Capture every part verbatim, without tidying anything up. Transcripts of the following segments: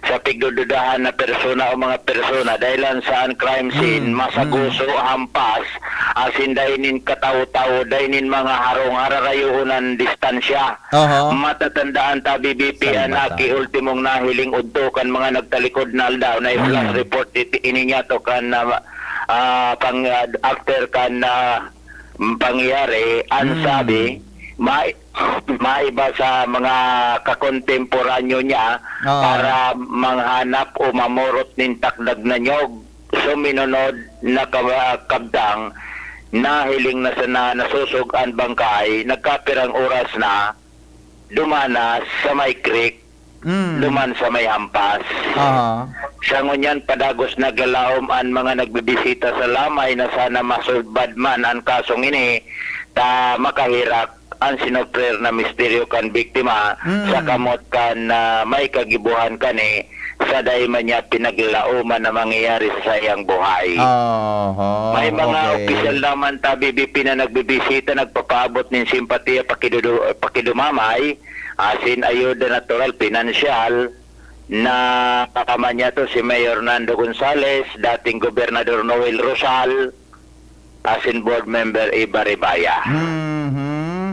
sa pigdududahan na persona o mga persona, dahilan sa an crime scene, Mm, masaguso, mm. hampas, asin dai nin katawo-tawo, dai nin mga harong, hararayoon an distansya. Aha. Matatandaan ta, B B P, an Salbata. aki ultimong nahiling udto kan mga nagtalikod na aldaw na i-flash Mm. report iti, ini niya to kan, ah, ah, pang, ah, after kan, ah, pangyayari, an Mm. sabi, ma-, maiba sa mga kakontemporanyo niya Oo. para manghanap o mamorot nin takdag na niyog. Suminunod na ka-, kabtang, nahiling na sana nasusog an bangkay, nagkapirang oras na, duman na sa may creek, Mm. duman sa may hampas. Aha. Sa ngunyan, padagos naglalaom an mga nagbibisita sa lamay na sana masulbad man an kasong ini ta makaherak an sinuprir na misteryo kan biktima Mm. sa kamot kan, ah, may kagibohan kani sa dai man niya pinaglalaoman na mangyayari sa saiyang buhay. Oho, May mga okay. opisyal naman ta, B B P, na nagbibisita, nagpapaabot nin simpatiya, pakidudu-, pakidumamay, asin ayuda natural, pinansyal, na kasama niya to si Mayor Nando Gonzales, dating Gobernador Noel Rosal, asin Board Member Eva Rebaya. Mhm.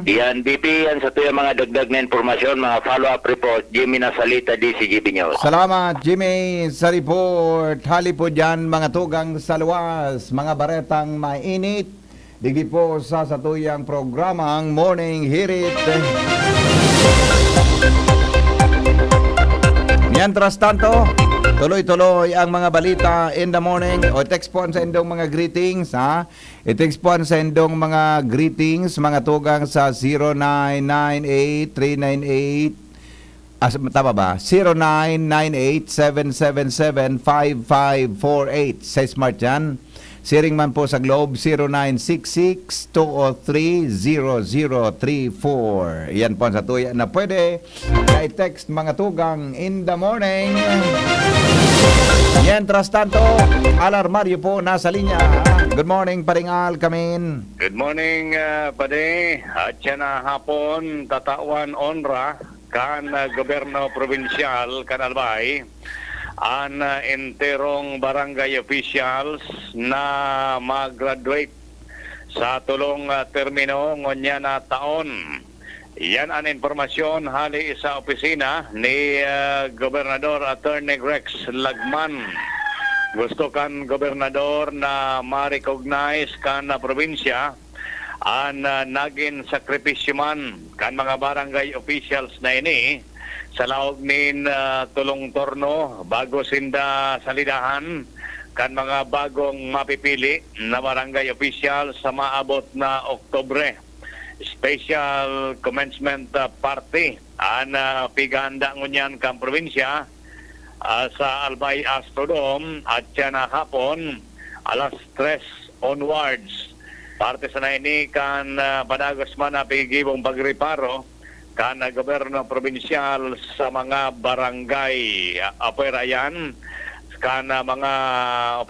Yan, B P, yan sa tuyang mga dagdag na impormasyon, mga follow-up report, Jimmy Nasalita, D C G B News. Salamat, Jimmy, sa report. Hali po dyan, mga tugang sa luwas, mga baretang mainit. Digdi po sa satuyang programang Morning Hirit. Mientras tanto, tuloy-tuloy ang mga balita in the morning. O text po ang sa indong mga greetings, ha? I-text po ang sa indong mga greetings, mga tugang sa zero nine nine eight three nine eight, ah, tama ba? Zero nine nine eight seven seven seven five five four eight. Sa Smart yan. Siring man po sa Globe, zero nine six six two oh three zero zero three four. Yan po ang satuya na pwede. Kay text, mga tugang, in the morning. Mientras tanto, Alarmario po nasa linya. Good morning, Paring Al, kamin. Good morning, ah, Padi. At siya na hapon, tatawan onra kan, ah, gobyerno probinsyal kan Albay an, ah, enterong barangay officials na mag-graduate sa tolong, ah, termino ngunyan na taon. Yan an impormasyon hali sa opisina ni, ah, Gobernador Attorney Rex Lagman. Gusto kan gobernador na ma-recognize kan, ah, probinsya an, ah, nagin sakripisyo man kan mga barangay officials na ini sa laog nin, ah, tolong turno bago sinda salidahan kan mga bagong mapipili na barangay officials sa maabot na Oktubre. Special commencement, ah, party an, ah, pighahanda ngunyan kan probinsya, ah, sa Albay Astrodome at siya na hapon, alas tres onwards. Parte sana ini kan, ah, padagos man na pigibong pagreparo kan, ah, gobyerno probinsyal sa mga barangay. Ah, apwera yan kan, ah, mga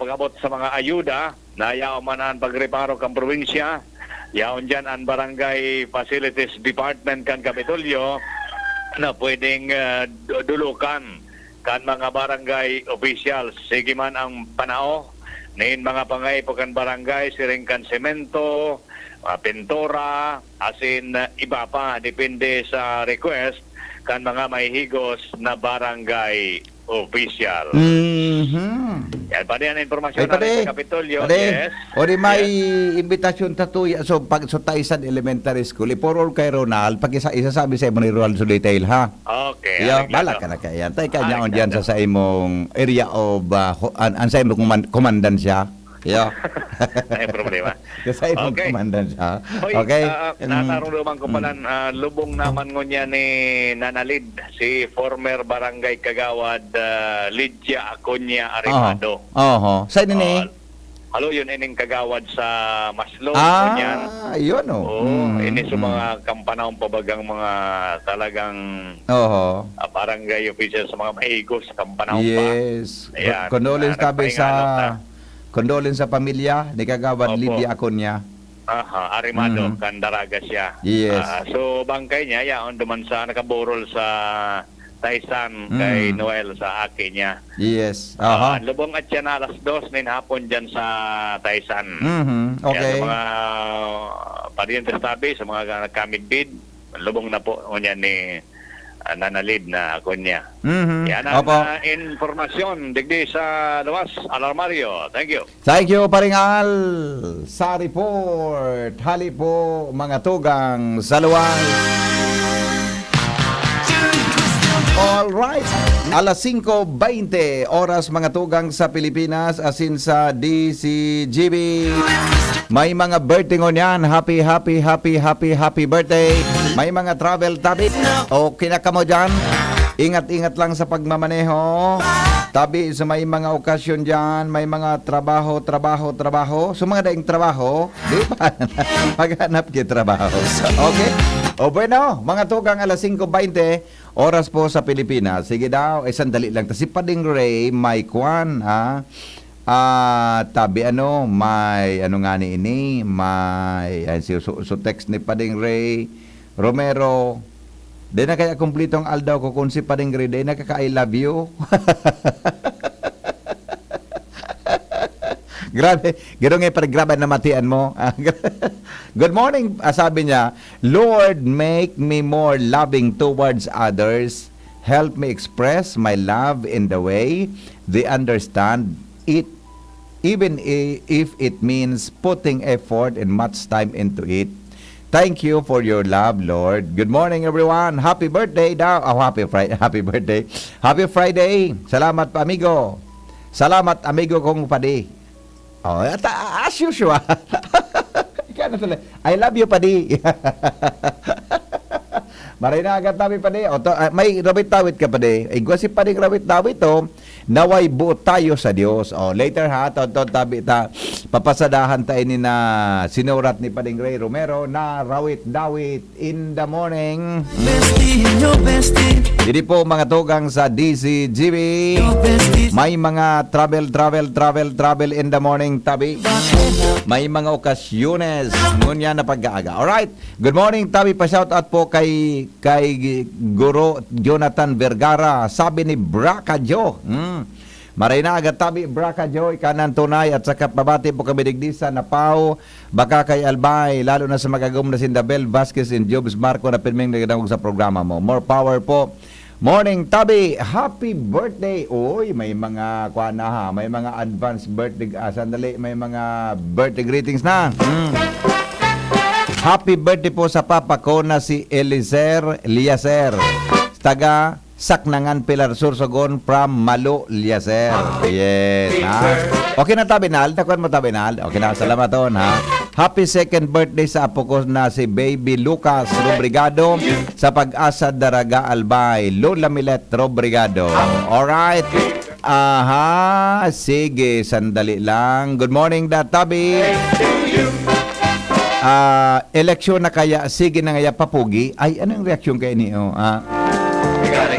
pag-abot sa mga ayuda na yaon man an pagreparo kan probinsya, yaon diyan an Barangay Facilities Department kan Kapitolyo na pwedeng, ah, du-, dulukan kan mga barangay officials. Sige man ang panao nin mga pangaipo kan barangay, siring kan semento, ah, pintura, asin, ah, iba pa, depende sa request kan mga mahihigos na barangay official. Mhm. Yan, Padi, ang impormasyon Ay, natin Padi. sa Kapitolyo. Padi. Yes. O di may Yes. imbitasyon ta tuya. So, pag, so, Taisan Elementary School, ipurol kay Ronald, pag isa, isasabi sa imo ni Ronald Solitail, ha? Okay, Yo, aring bala lalo. ka na kaya. Tay ka Aring niya on dyan lalo. sa, sa imong area of, ah, ho-, an, an sa imong kuman-, kumandansya. Yo. Ay, problema. Sa imong Okay. kumandansya. Hoy, Okay. ah, Mm. natarong lumang ko pala, Mm. ah, lubong naman ngunyan ni Nanalid, si former barangay kagawad, ah, Lydia Acuña Arimado. Oho. Sa ini ni? Oh, halo yun, ining kagawad sa Maslog, Ah, ngunyan. yun, oh. Oo, Mm, ini sa mm. mga kampanahon pa bagang mga talagang, Oho. ah, barangay official sa mga mahigos sa kampanahon pa. Yes. Ayan. Condolence Ah, tabi sa, nagpahinga lang na. condolence sa pamilya ni Kagawad Opo. Lydia Acuña. Aha, Arimado, Mhm. kan Daraga siya. Yes. Ah, so, bangkay niya, yaon duman sa nakaburol sa Taysan kay Mm. Noel sa aki niya. Yes. Ah, Aha. lubong at siya na alas dos nin hapon dyan sa Taysan. Mhm. Kaya sa Okay. mga parientes tabi, sa mga nagkamidbid, lubong na po, ngunyan ni, ah, Nana Lid na ako niya. Mhm. Yan ang, Opo. ah, informasyon digdi sa Luwas, Alarmario. Thank you. Thank you, Paring Al, sa report. Hali po, mga tugang sa luwal. All right. Alas singko baynte, oras, mga tugang sa Pilipinas, asin sa D C G B. May mga birthday ngunyan. Happy, happy, happy, happy, happy birthday. May mga travel tabi. Okay na kamo dyan. Ingat-ingat lang sa pagmamaneho. Tabi sa may mga okasyon dyan, may mga trabaho, trabaho, trabaho. So, mga daing trabaho, di ba? Maghanap kayo trabaho. Okay? O bueno, mga tugang, alas singko baynte, oras po sa Pilipinas. Sige daw, eh, sandali lang. Ta si Pading Ray, may kwan, ha? Ah, tabi ano, may ano nga ni ini, may, ay, si, so, so text ni Pading Ray Romero, di na kaya kumplitong aldaw ko kung si Pading Ray, di na kaka-I love you. Grabe, gano'n nga pala, grabe na matian mo. Good morning, ah, sabi niya, "Lord, make me more loving towards others. Help me express my love in the way they understand it, even i- if it means putting effort and much time into it. Thank you for your love, Lord." Good morning, everyone. Happy birthday daw. Oh, happy Friday. Happy birthday. Happy Friday. Salamat pa, amigo. Salamat, amigo kong padi. Oh, at, ah, as usual. Ikaw na tuloy. "I love you, padi." Maray na agad tabi, padi. O, to, ah, may rawit-dawit ka, padi. Igwa si Pading rawit-dawit, oh. Naway buot tayo sa Diyos. Oh, later ha, to, to, tabi ta. Papasadahan ta ini na sinurat ni Pading Ray Romero na rawit-dawit in the morning. Bestie, your bestie. Didi po, mga tugang sa D C G B. Your bestie. May mga travel, travel, travel, travel in the morning, tabi. May mga okasyones. Ngunyan na pag-aaga. Alright. Good morning, tabi. Pa-shoutout po kay, kay Guro Jonathan Vergara. Sabi ni Braca Joe. Hmm. Maray na agad tabi, Braca Joe, ikanan tunay, at saka pabati po kami digdi sa Napao, Bacacay, Albay, lalo na sa magagom na sinda Bel Vasquez and Jobs Marco na pirming nagdangog sa programa mo. More power po. Morning, tabi! Happy birthday! Uy, may mga, kuha na ha, may mga advance birthday, ah, sandali, may mga birthday greetings na. Hmm. Happy birthday po sa papa ko na si Eliezer Liaser. Taga Saknangan, Pilar, Sorsogon, from Malo, Liaser. Yes, ha? Okay na, Tabinal? Takuan mo, Tabinal? Okay na, salamat, on, ha? Happy second birthday sa apo ko na si Baby Lucas Robrigado sa Pag-asa, Daraga, Albay. Lola Milet Robrigado. Alright. Aha, sige, sandali lang. Good morning, da Tabi. Ah, eleksyon na kaya, sige na ngaya papugi. Ay, ano yung reaksyon kayo niyo? Ah,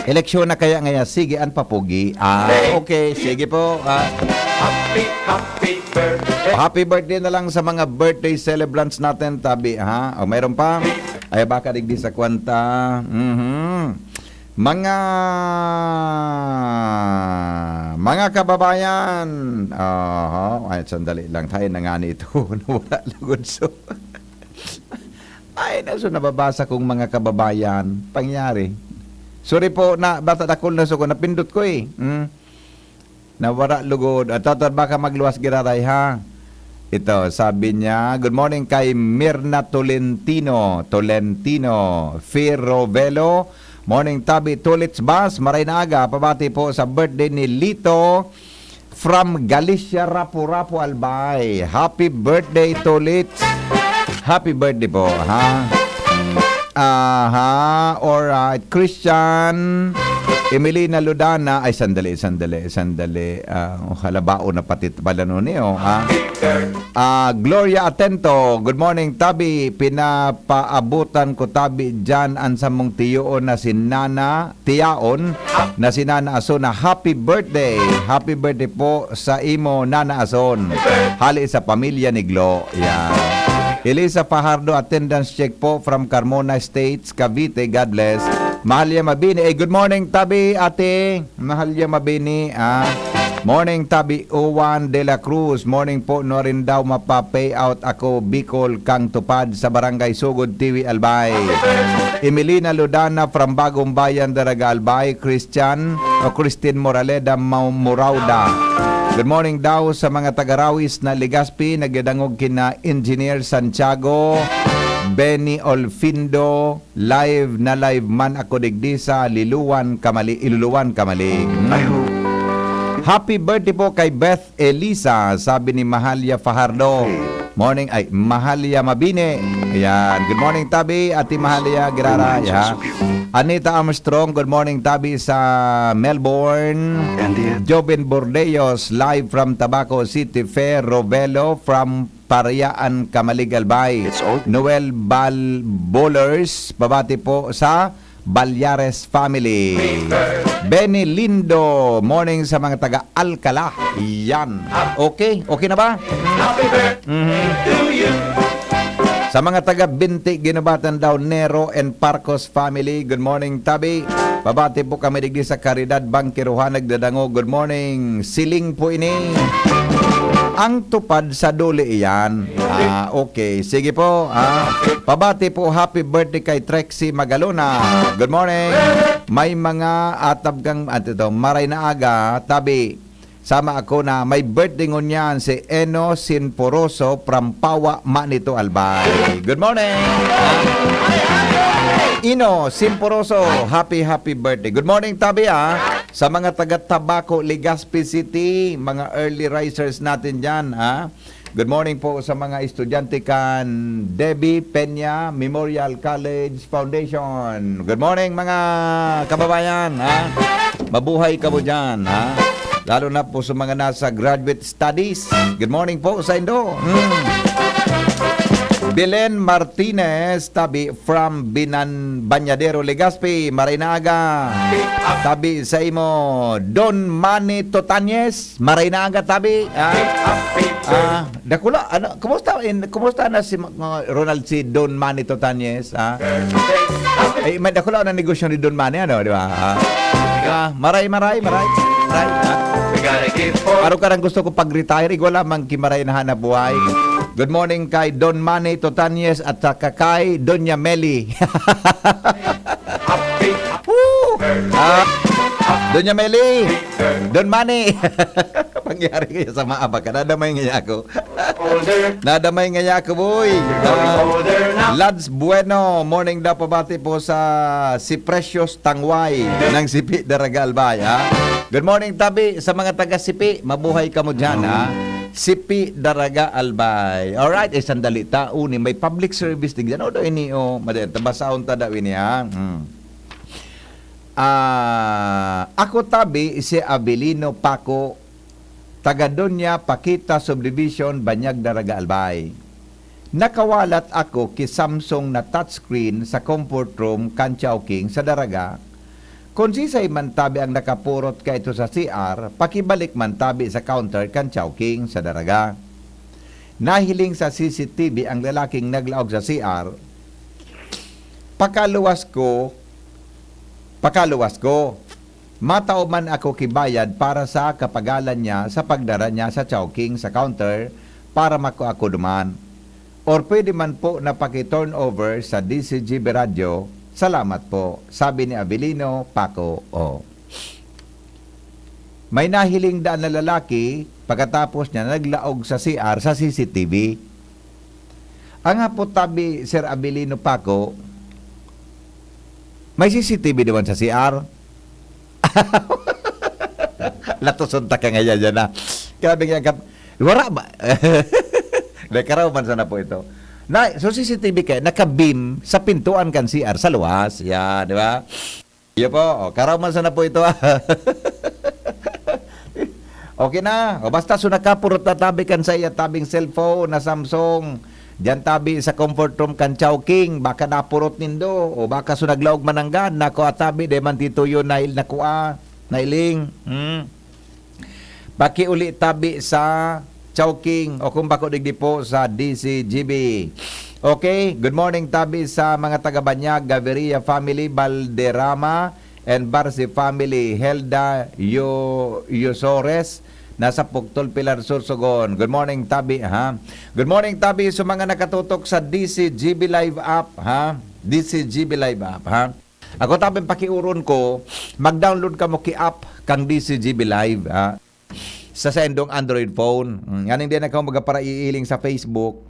eleksyon na kaya ngaya, sige an papugi. Ah, okay, sige po. Ah, Happy, happy birthday. Happy birthday na lang sa mga birthday celebrants natin, tabi, ha? O, mayroon pa? Ay, baka digdi sa kwanta. Mhm. Mga, mga kababayan. Aha. Ay, sandali lang. Tayo na nga nito. Nawala lugod. So, ay, naso nababasa kong mga kababayan. Pangyari. Sorry po, na, bata dakul na so ko. Napindot ko eh. Hmm. Nawara lugod. At tatad, baka magluwas giraray, ha? Ito, sabi niya, "Good morning kay Mirna Tolentino." Tolentino. Fir Rovelo. Morning, Tabi. Tulits Bas. Maray na aga. Pabati po sa birthday ni Lito from Galicia, Rapu-Rapu, Albay. Happy birthday, Tulits. Happy birthday po, ha? Aha, alright. Christian, Emelina Ludana. Ay, sandali, sandali, sandali. Ah, oh, halabao na pati pala nun eh, oh, ha? Ah, Gloria Atento, good morning, Tabi. Pinapaabutan ko, Tabi, dyan an samong tiyoon na si Nana, tiyaon na si Nana Aso na happy birthday. Happy birthday po sa imo, Nana Ason. Hali sa pamilya ni Glo. Yan. Elisa Fajardo, attendance check po from Carmona Estates, Cavite. God bless. Mahalya Mabini. Eh, good morning, Tabi, ate. Mahalya Mabini, ah. Morning, Tabi Uwan de la Cruz. Morning po, no rin daw mapa-pay out ako, Bicol, Kang Tupad, sa Barangay Sugod, Tiwi, Albay. Emelina Ludana from Bagong Bayan, Daraga, Albay. Christian o Christine Moraleda Mau-, Murauda. Good morning daw sa mga taga-Rawis na Legazpi, nagdadangog kina Engineer Santiago, Benny Olfindo, live na live man ako digdi sa Liluan, Kamali-, Iluluan, Kamalig. Mm. Happy birthday po kay Beth Elisa, sabi ni Mahalia Fajardo. Morning, ay, Mahalia Mabini. Ayan. Good morning, Tabi, Ate Mahalia Girara. Anita Armstrong, good morning, Tabi, sa Melbourne. Joven Bordeos, live from Tabaco City. Fair Robelo from Parayaan, Camalig, Albay. Noel Bal-, Bowlers, pabati po sa Balyares family. Benny Lindo, morning sa mga taga Alcala. Yan. Okay, okay na ba? Mhm. Sa mga taga Binti, Ginubatan daw, Nero and Parcos family. Good morning, Tabi. Pabati po kami digdi sa Caridad, Bangkiruhan, nagdadangog. Good morning. Siling po ini. Ang tupad sa duli iyan. Ah, okay. Sige po. Ah, pabati po. Happy birthday kay Trexie Magalona. Good morning. May mga atab kang, at ito, maray na aga, Tabi. Sama ako na may birthday ngunyan si Eno Sinporoso from Pawa, Manito, Albay. Good morning. Ino Sinporoso, happy, happy birthday. Good morning, Tabi, ah. Sa mga taga Tabaco, Legazpi City, mga early risers natin dyan, ha? Good morning po sa mga estudyante kan Debbie Peña Memorial College Foundation. Good morning, mga kababayan, ha? Mabuhay kamo dyan, ha? Lalo na po sa mga nasa graduate studies. Good morning po sa indo. Hmm. Belen Martinez, Tabi, from Binan-, Bañadero, Legazpi. Maray na aga. Tabi sa imo, Don Manny Totanyes. Maray na aga, Tabi. Ah, ah, dakula, ano, kumusta, in, kumusta na si Ma-, Ronald, si Don Manny Totanyes, ah? Eh, may dakula na negosyo ni Don Manny, ano, di ba? Ah, ah, maray, maray, maray, maray, ah. Araw ka nang gusto ko pag-retire, igwa lamang ki maray na hanap buhay. Good morning kay Don Manny Totanyes at saka kay Doña Meli. Woo! Ah, Doña Meli, Don Manny. Pangyari kaya sa maaba ka, nadamay ngaya ako. Nadamay ngaya ako, boy. Ah, Lads Bueno, morning daw, pabati po sa si Precious Tangway ng Sipi, Daraga, Albay, ha? Good morning, Tabi, sa mga taga Sipi. Mabuhay kamo dyan, ha? Sipi, Daraga, Albay. Alright, eh, sandali, ta, uni, may public service din dyan. O, daw ini, o, madi-, tabasahon ta daw ini, ha? Hmm. Ah, ako, Tabi, si Avelino Paco, taga Doña Paquita Subdivision, Banyag, Daraga, Albay. Nakawalat ako ki Samsung na touchscreen sa comfort room kan Chowking sa Daraga. Kun sisay man, Tabi, ang nakapurot kaito sa C R, pakibalik man, Tabi, sa counter kan Chowking sa Daraga. Nahiling sa C C T V ang lalaking naglaog sa C R. Pakaluwas ko, pakaluwas ko. Matao man ako ki bayad para sa kapagalan niya sa pagdara niya sa Chowking sa counter para makua ko duman. Or pwede man po na paki-turnover sa D Z G B Radyo. Salamat po, sabi ni Avelino Paco. O. May nahiling daan na lalaki pagkatapos niya naglaog sa C R sa C C T V. Ang hapot, Tabi, Sir Avelino Paco, may C C T V naman sa C R? Latoson ta ka ngayon yan, ha? Grabe nga, kap-, wala ba? Dahil karaw man sana po ito. Na, so, C C T V kayo, naka-beam sa pintuan kan C R sa luwas. Yan, di ba? Iyo po, o, karaw man sana po ito, ah. Okay na. O, basta so nakapurot na, Tabi, kan sa iya tabing cellphone na Samsung. Diyan, Tabi, sa comfort room kan Chowking, baka napurot nindo. O baka so naglaog mananggad, nako, ah, Tabi, di man tituyo na il-, nakua, nailing. Hmm. Pakiuli, Tabi, sa Chowking, o kung bako digdi po sa D C G B. Okay, good morning tabi sa mga taga Banyag, Gaviria family, Valderrama, and Barsi family, Helda Yo-, Yosores, nasa Poctol, Pilar, Sorsogon. Good morning tabi, ha? Good morning tabi sa mga nakatutok sa D C G B Live app, ha? D C G B Live app, ha? Ako tabi pakiuron ko, mag-download kamo ki app kang D C G B Live, ha? Sa sendong Android phone. Mm, nganing di na kamo magpapaihiling sa Facebook.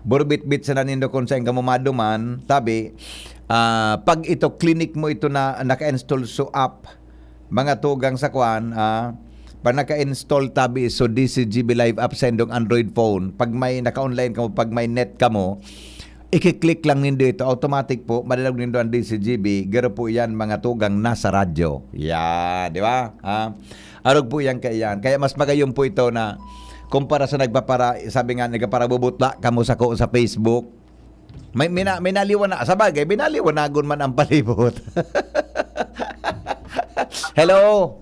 Burbitbit sa nanindo kung saan kamo maduman. Tabi, ah, pag ito clinic mo ito na naka-install so app, mga tugang sa kwan, ah, pag naka-install tabi so D C G B Live app sa indong Android phone, pag may naka-online kamo, pag may net kamo, iki-click lang nindo ito, automatic po, madadangog nindo ang D C G B, garo po yan, mga tugang, nasa radyo. Yan, di ba? Ha? Arog po yan kaiyan. Kaya mas magayon po ito na kumpara sa nagpapara-, sabi nga, nagpaparabubutla kamo sa ko sa Facebook. May, may, na, may naliwan na, sa bagay, binaliwanagon man ang palibot. Hello?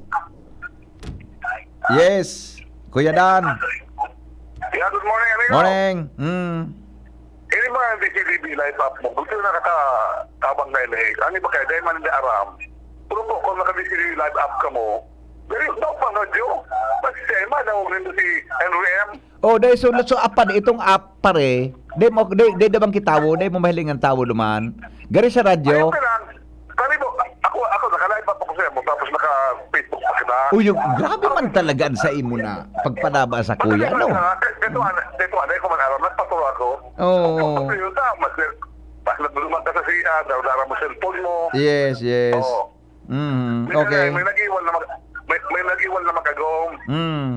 Yes, Kuya Dan. Yeah, good morning, amigo. Morning. Mm. Ini mga D C G B live app mo, gusto na kakatabang na ini. Ano ba kaya? Dahil man hindi aram. Pero po, kung naka-D C G B live app ka mo, dali, daw pang radyo. Mas siya, madawag nindo si Henry M. Oh, dai so, so apan itong app pare, dai mo dai dai dabang kitawo, dai mo mahiling ang tawo duman. Gari sa radyo. Ayun ka lang. Kami po, ako, ako, naka-live up ako sa mo, tapos naka-Facebook pa kita. Uy, yung, grabe man talaga ang sa imo na pagpadaba sa kuya, no? Dito, ano, dito, ano, ko man alam, nagpaturo ako. Oo. Yun, tama, sir. Pas nagduluman ka sa siya, dara-dara mo cellphone mo. Yes, yes. Oo. Mm, May okay. May nag-iwan na mag, may, may nag-iwan na mag-agom. Mm.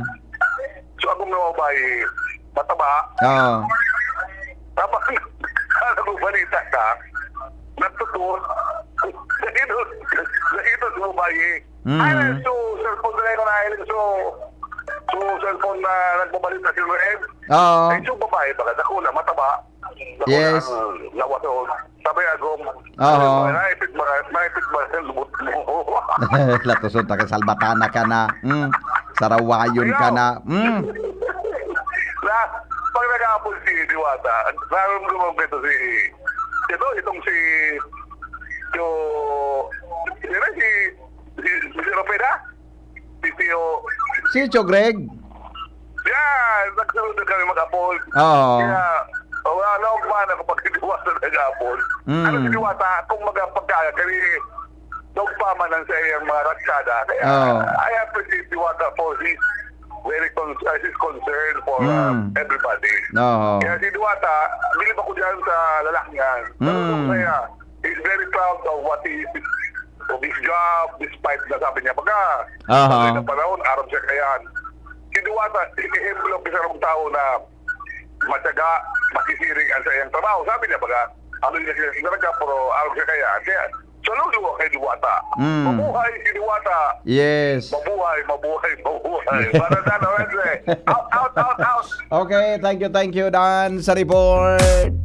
So, agom na babae, mataba. Oo. Tapos, ano mo balita ka? Nagtutun. Nakita, nakita sa babae. Mm. Ay, so, cellphone na yun, ay, so, so, cellphone na nagbabalita si Red. Oo. Ay, so, babae, baka dako na, mataba. Dako Yes. Na, ang lawas, oh. Sabi, agom. Oo. Naipit ba, naipit ba sa lubot mo? Latoson ta ka, salbatana ka na. Mm. Sarawayon ka na. Mm. Na, pag nag-aapon si Diwata, naramdaman ko ito si, ito, itong si, yung, sino si, si, si, si Ropeda? Si Tio. Si Tio Greg. Yan, nagsunod na kami mag-apon. Oo. Kaya, wala na akong mana kapag Diwata nag-apon. Mm. Ano si Diwata? Kung magpagkaya, kami, nagpaman ang sa iyang mga ratsada. Kaya, Oo. I appreciate Diwata for his very con- uh, his concern for uh, Mm. everybody. Oo. Kaya si Diwata, bilib ako dyan sa lalaki niya. Mm. Kaya, he's very proud of what he of his job, despite na sabi niya, baga, Aha. sa panahon, aram siya kayan. Si Diwata, ehemplo ang isang tao na matyaga, makisiring ang sa iyang trabaho. Sabi niya, baga, ano niya siya talaga, pero aram siya kayan. Kaya, saludo ako kay Diwata. Mm. Mabuhay si Diwata. Yes. Mabuhay, mabuhay, mabuhay. Para sa ano, Wednesday. Out, out, out, out. Okay, thank you, thank you, Dan, sa report.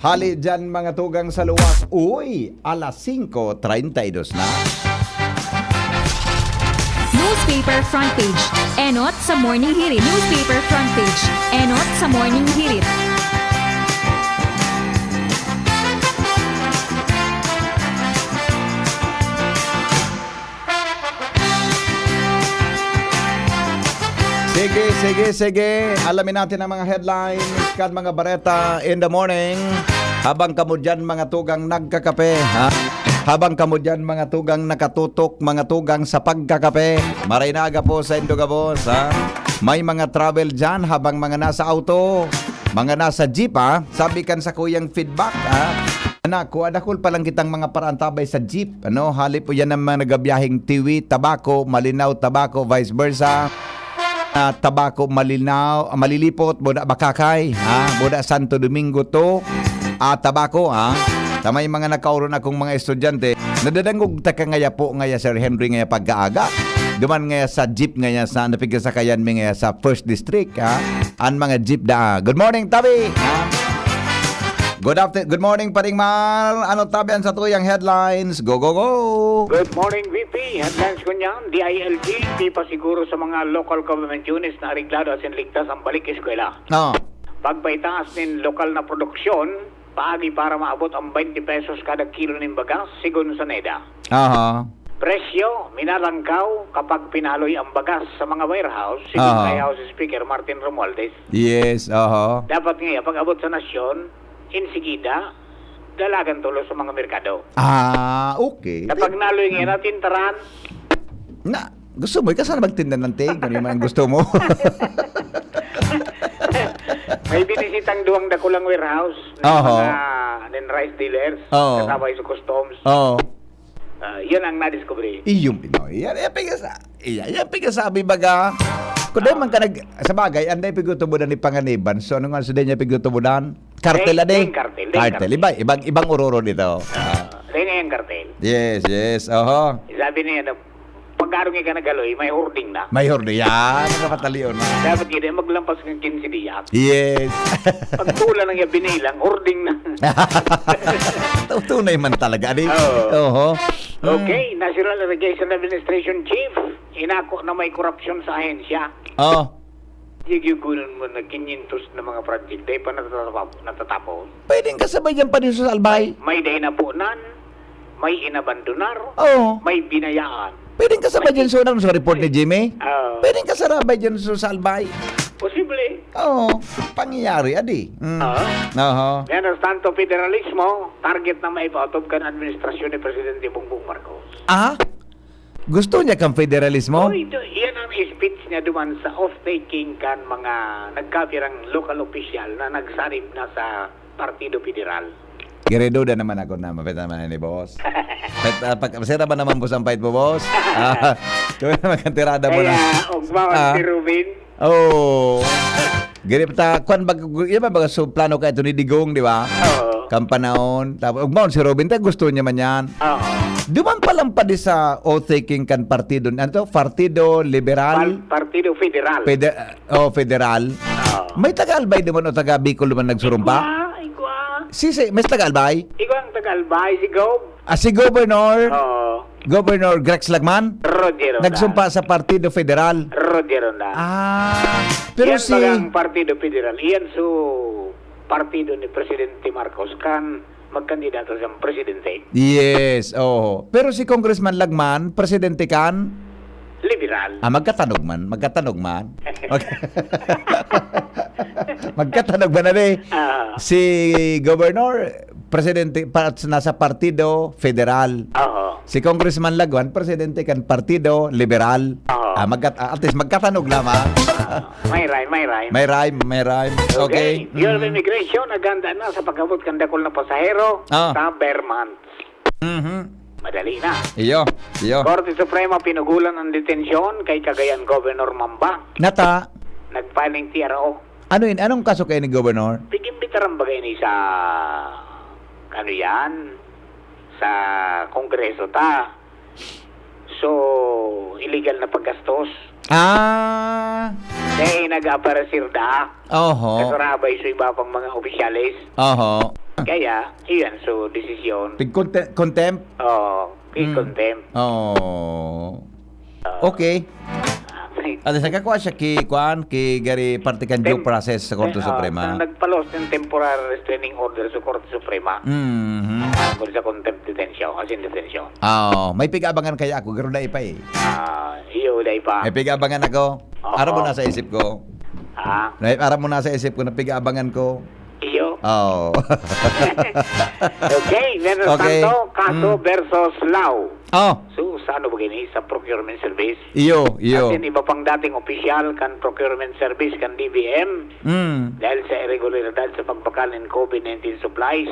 Hali dyan, mga tugang sa luwas. Uy, alas singko treinta y dos na. Newspaper front page. Enot sa Morning Hirit. Newspaper front page. Enot sa Morning Hirit. Sige, sige, sige. Alamin natin ang mga headlines kan mga bareta in the morning. Habang kamo dyan, mga tugang nagkakape, ha? Habang kamo dyan, mga tugang nakatutok, mga tugang sa pagkakape. Maray na aga po sa indo gabos, ha? May mga travel dyan habang mga nasa auto, mga nasa jeep, ha? Sabi kan sa kuyang feedback, ha? Anak ko, adakol pa lang kitang mga paraan tabay sa jeep. Ano, hali po yan ang mga nagabiyaheng Tiwi, Tabaco, Malinao, Tabaco, vice versa. Ah, Tabaco, Malinao, ah, Malilipot, Boda Bakakay, ha? Boda Santo Domingo to, ah, Tabaco, ha? Sa may mga nagkaoron akong mga estudyante, nadadangog ta ka ngaya po, ngaya Sir Henry, ngaya pagkaaga. Duman ngaya sa jeep, ngaya sa napigkasakayan mi ngaya sa First District, ha? Ang mga jeep da. Good morning, tabi! Ha? Good after-, good morning, Paring Mar. Ano tabi an satuyang headlines? Go, go, go! Good morning, V P. Headlines ko niyan, D I L G, pipasiguro sa mga local government units na areglado asin ligtas ang balik eskwela. Ah. Pagpaitaas nin lokal na produksyon, paagi para maabot ang twenty pesos kada kilo nin bagas, sigon sa neda. Aha. Presyo, minalangkaw kapag pinaloy ang bagas sa mga warehouse, sigon Aha. kay House Speaker Martin Romualdez. Yes, aha. Dapat nga, pag-abot sa nasyon, insigida, dalagan tulos sa mga merkado. Ah, okay. Kapag naloy nga natin, taran. Na, gusto mo, ikaw sana magtinda ng tig, kung yun man ang gusto mo. May binisitang duwang dakulang warehouse, ng Oho. mga, ng rice dealers, Oo. kasabay sa customs. Oo. Ah, yun ang nadiskubre. Iyo, Pinoy. Yan, yan, pigasa-, iya, yan, pigasabi, baga. Kung di Ah. man ka nag-, sa bagay, anday pigutubudan ni Panganiban. So, ano nga, so, di niya pigutubudan? Kartel, Ding, adi? ding kartel, ding Kartel. kartel. Iba, ibang, ibang uroro dito. Ah, Ah. ding na yung kartel. Yes, yes. Oho. Sabi niya, na, pag arong ka nagaloy, may hoarding na. May hoarding. Yan, nakapatalion na. Dapat yun, eh, maglampas ng quince dias. Yes. Pag tula nang iya binilang, hoarding na. Tunay man talaga, adi? Oo. Oho. Mm. Okay, National Irrigation Administration Chief, inako na may korupsyon sa ahensya. Oh. Gigigibonan mo na quinientos na mga project, dai pa natatapos, natatapos. Pwedeng kasabay dyan pa din sa Albay. May dai napunan, may inabandonar, Oo. may binayaan. Pwedeng kasabay May dyan sa unang sa report ni Jimmy. Oo. Pwedeng kasarabay dyan sa, sa Albay. Posible. Oo. Pangyayari, adi. Mm. Oo. Oho. Mientras tanto, federalismo, target na maipaotob kan administrasyon ni Presidente Bongbong Marcos. Ah? Gusto niya kang federalismo? Oh, ito, yan ang speech niya duman sa oath-taking kan mga nagkapirang local official na nagsarib na sa Partido Federal. Giriduda naman ako na mapit naman ni boss. Pet-, ah, pag, sira ba naman, boss, ang fight mo, boss? Ah, gawin naman kang tirada mo na. Kaya, ugmawan Ah. si Ruben. Oo. Giri pa ta, kwan, bag-, yun ba, baga, so, plano ka ito ni Digong, di ba? Oo. Kan panahon. Tapos, ugmaon si Robin, ta, gusto niya man yan. Oo. Duman pa lang pa di sa oath-taking kan partido, ano to? Partido Liberal? Pal-, Partido Federal. Fede-, oh, Federal. Oo. May taga Albay duman o taga Bicol duman nagsurumpa? Igwa, igwa. Si, si, may taga Albay? Igwa ang taga Albay, si Gob. Ah, si Governor? Oo. Governor Grex Lagman? Roger Ronda. Nagsumpa sa Partido Federal? Roger Ronda. Ah, pero Yan si bagang Partido Federal, iyan su partido ni Presidente Marcos kan magkandidato siyang presidente. Yes, oo. Pero si Congressman Lagman, presidente kan? Liberal. Ah, magkatanog man, magkatanog man. Mag-, magkatanog man na, eh. Ah. Si Governor, presidente, pa-, nasa Partido Federal. Oo. Si Congressman Lagman, presidente kan Partido Liberal. Oo. Ah, magkat-, ah, at least magkatanog lamang. Ah, may rhyme, may rhyme. May rhyme, may rhyme. Okay. Okay. Bureau of Mm. Immigration, naganda na sa pag-abot kan dakul na pasahero Ah. sa Vermont. Mhm. Madali na. Iyo, iyo. Korte Suprema pinugulan ang detensyon kay Cagayan Governor Mamba. Nata. Nag-filing T R O. Ano yun? Anong kaso kayo ni Governor? Pig-imbitaran baga ini sa, ano yan? Sa Kongreso ta. So, illegal na paggastos. Ah. Kaya nag-aparecer da. Oho. Kasurabay sa iba pang mga opisyales. Oho. Kaya, iyan, so, desisyon. Pig-conte-, contempt? Oo, Mm. pig-contempt. Oo. Oo. Okay. Ah, Ano sa kakwa siya ki, kuan, ki gari parte kan due Tem-, process sa Korte eh, ah, Suprema? Nagpalos ng temporary restraining order sa Korte Suprema. Mhm. Tungkol sa contempt detention, as in detention. Ah, oo. May pig-abangan kaya ako, pero dai pa eh. Ah, iyo, dai pa. May pig-abangan ako. Oo. Aram mo na sa isip ko. Ah? May, aram mo na sa isip ko na pig-abangan ko. Iyo. Oo. Okay, meron Okay. tanto, Kaso Mm. versus Lao. Oh. So, sa ano ba gini? Sa procurement service? Iyo, iyo. Asin iba pang dating opisyal kan procurement service kan D B M, Mm. dahil sa irregularidad sa pagbakal nin COVID nineteen supplies,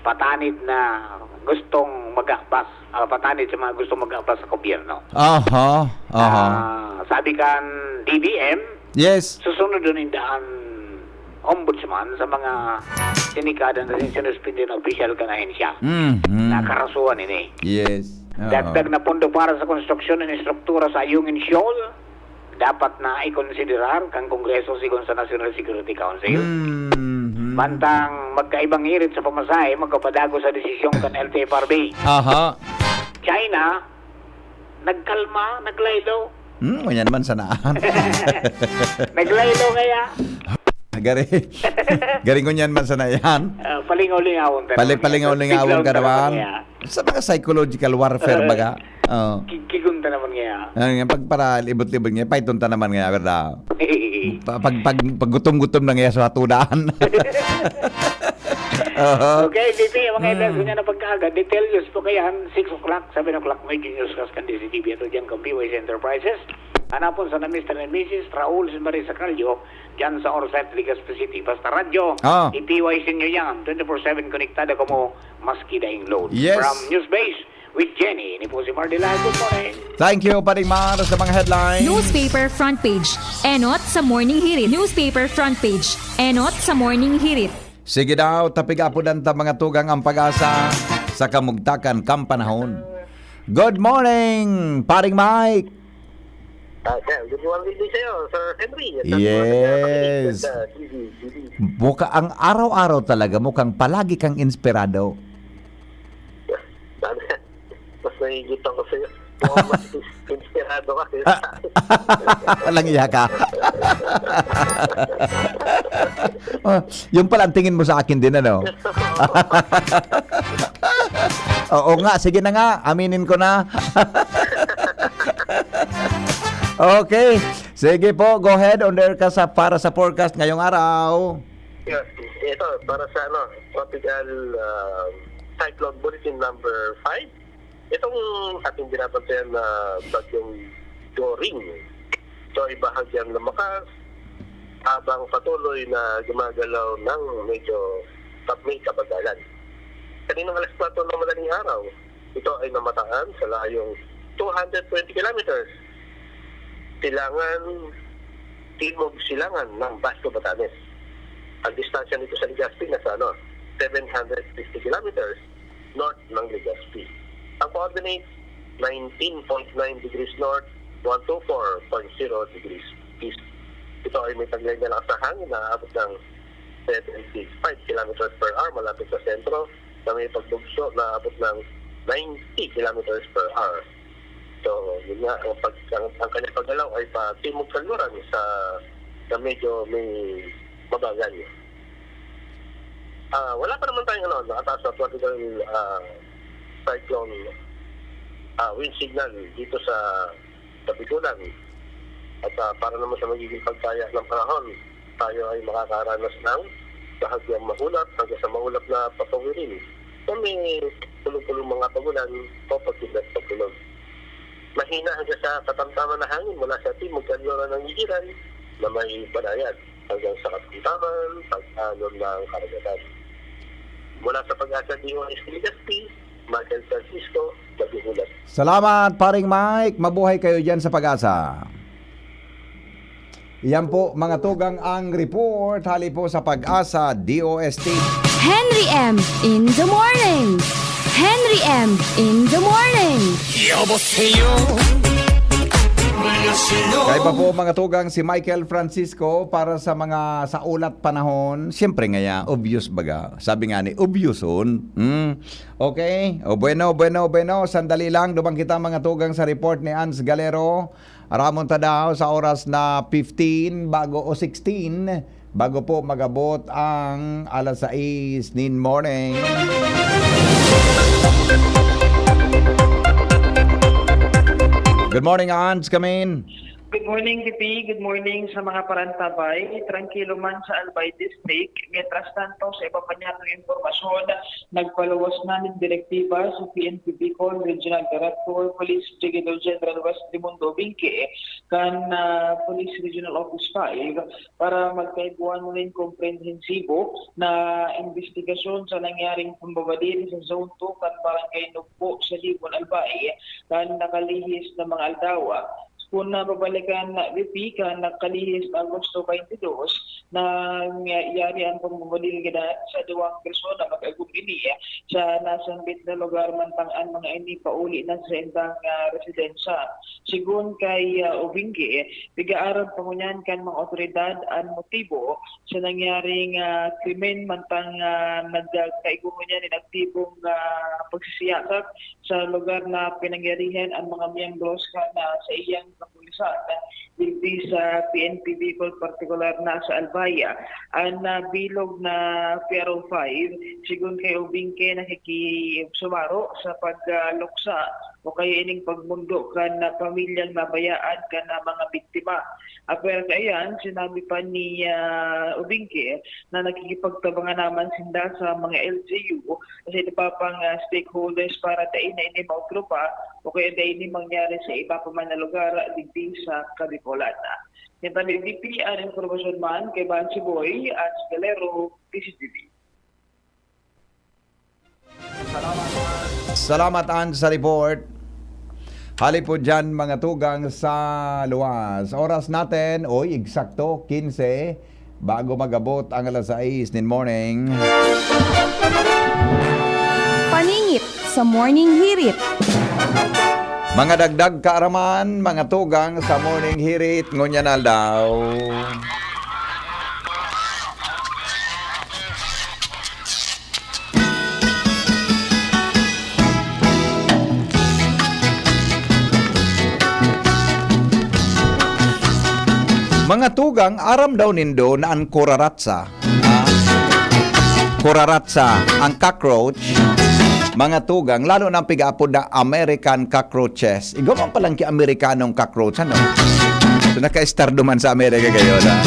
patanid na gustong mag-abas, ah, patanid sa mga gustong mag-abas sa gobyerno. Aha, aha. Ah, sabi kan D B M, Yes. Susunod dun inda an ombudsman sa mga sinikada na sinuspindi na opisyal kan ahensya. Mm, mm. Na karasuhan ini. Yes. Oo. Dagdag na pondo para sa konstruksyon ng estruktura sa Ayungin Shoal, dapat na ikonsiderar kan Kongreso sigon sa National Security Council. Mm, mm. Bantang magkaibang hirit sa pamasahe, magkapadago sa desisyon kan L T F R B. Aha. China, nagkalma, naglaylo. Hmm, ngunyan man sana. Naglaylo kaya. Gari, gari ngunyan man sana yan. Ah, palingaw-lingawon ta Pali-, naman yan. Palingaw-lingawon ka Biglaon ta naman naman. Kaya. Sa mga psychological warfare, baga. Oh. Ki-, kigon ta naman kaya. Ano nga, pag para libot-libot nga, paiton ta naman nga, berda? Pa-, pag, pag, pag gutom-gutom na nga sa hatudan. Oho. Okay, D P, mga Hmm. events, ngunyan na pagkaaga, detalyos po kayan, six o'clock, seven o'clock, may news kas kan D Z T V, ato dyan kan B Y Z Enterprises. Hanapon sana Mister and Missus Raul Sin Marie Sacalyo, dyan sa Orsay, Legazpi City. Basta radyo, Ah. i-P Y C nyo yan. Twenty-four seven konektado kamo, maski daing load. Yes. From Newsbase with Jenny, ini po si Mardy Lai. Good morning. Thank you, Paring Mar, sa mga headlines. Newspaper front page. Enot sa Morning Hirit. Newspaper front page. Enot sa Morning Hirit. Sige daw, tapigapodan ta mga tugang ang pag-asa sa kamugtakan kan panahon. Good morning, Paring Mike! Ah, sir, good morning din sa'yo, Sir Henry. At sa mga Yes. taga-pakinig sa D Z T V. Mukha ang araw-araw talaga, mukhang palagi kang inspirado. Sabi, mas nahihigit ako sa'yo. Mukhang mas inspirado ka, sir. Ah, walang iya ka. Oh, yung pala ang tingin mo sa akin din, ano? Oo nga, sige na nga, aminin ko na. Okay, sige po, go ahead, on air ka sa, para sa forecast ngayong araw. Yes, ito, para sa ano, tropical, ah, cyclone bulletin number five. Itong ating binabantayan na bagyong Dorian, ito ay bahagyang lumakas habang patuloy na gumagalaw ng medyo kab-, may kabagalan. Kaninang alas kwatro ng madaling araw, ito ay namataan sa layong two hundred twenty kilometers, silangan, timog silangan ng Basco, Batanes. Ang distansya nito sa Legazpi nasa, ano, seven hundred fifty kilometers north ng Legazpi. Ang coordinate, nineteen point nine degrees north, one two four point zero degrees east. Ito ay may taglay na lakas na hangin na aabot ng seventy-five kilometers per hour malapit sa sentro, na may pagbugso na aabot ng ninety kilometers per hour. So, yun nga, ang pag-, ang, ang kanyang paggalaw ay patimog-kanluran sa, sa medyo may mabagal. Ah, wala pa naman tayong, ano, nakataas na tropical, ah, cyclone, ah, wind signal dito sa, sa Bicolan. At, ah, para naman sa magiging pagtaya ng panahon, tayo ay makakaranas ng bahagyang maulap hanggang sa maulap na papawirin na may pulo-pulong mga pag-ulan o pagkidlat pagkulog. Mahina hanggang sa katamtaman na hangin mula sa timog-kanluran ng Igiran na may banayad hanggang sa katamtaman pag-alon ng karagatan. Mula sa Pag-asa D O S T Legazpi, Michael Francisco, nag-uulat. Salamat, Paring Mike. Mabuhay kayo dyan sa Pag-asa. Yan po, mga tugang, ang report hali po sa Pag-asa D O S T. Henry M in the morning. Henry M in the morning. 여보세요. Kaiba po, mga tugang, si Michael Francisco para sa mga sa ulat panahon. Siyempre nga, obvious baga. Sabi nga ni, obvious on. Hmm. Okay. O bueno, bueno, bueno. Sandali lang. Duman kita, mga tugang, sa report ni Ans Galero. Aramon ta daw sa oras na fifteen bago o sixteen, bago po mag-abot ang alas sais nin morning. Good morning, Ans, come in. Good morning, P P. Good morning sa mga parantabay. Trangkilo man sa Albay District. Mientras tanto, sa iba pa niyatong impormasyon, nagpaluwas na nin direktiba sa P N P Bicol Regional Director, Police Brigadier General Wes Raimundo Binque, kan, ah, Police Regional Office five para magkaipuhan nin komprehensibo na imbestigasyon sa nangyaring pambabadil sa Zone two kan Barangay Nugpo sa Libon, Albay, kan nakalihis na mga aldaw. Kun mababalikan, V P, kan nakalihis na Agosto twenty-two, nangyari an pagbuburilga sa duwang persona, mag-agom ini sa nasambit na lugar, mantang an mga ini pauli na sa saindang, ah, residensya. Sigon kay, ah, Obingke, pig-aaram pa ngunyan kan mga otoridad an motibo sa nangyaring, ah, krimen, mantang, ah, nagkaigo ngunyan nin aktibong, ah, pagsisiyasat sa lugar na pinangyarihan an mga miyembros kan, ah, saiyang kapulisan digdi sa P N P Bicol, partikular na sa Albay. An, ah, bilog na P R O five, sigon kay Obingke, nakikisumaro sa pagluksa o kaya ining pagmundo kan, ah, pamilyang nabayaan kan, ah, mga biktima. Apwera kaiyan, sinabi pa ni, ah, Obingke na nakikipagtabangan naman sinda sa mga L G U sa iba pang, ah, stakeholders para dai na ini mautro pa o kaya dai ini mangyari sa iba pa man na lugar digdi sa Kabikolan. Yan tabi, V P, an impormasyon man kay Bansi Boy, Ange Galero, D Z T V. Salamat, Ange, sa report. Hali po dyan, mga tugang sa luwas. Oras natin, oy, eksakto, quince, bago mag-abot ang alas sais nin morning. Paningit sa Morning Hirit. Mga dagdag kaaraman, mga tugang sa Morning Hirit, ngunyan aldaw. Mga tugang, aram daw nindo na an kuraratsa, ah, kuraratsa, ang cockroach, mga tugang, lalo na ang pigaapod na American cockroaches. Igwa man palang ki Amerikanong cockroach, ano? So, naka-estardo man sa Amerika kayo, na?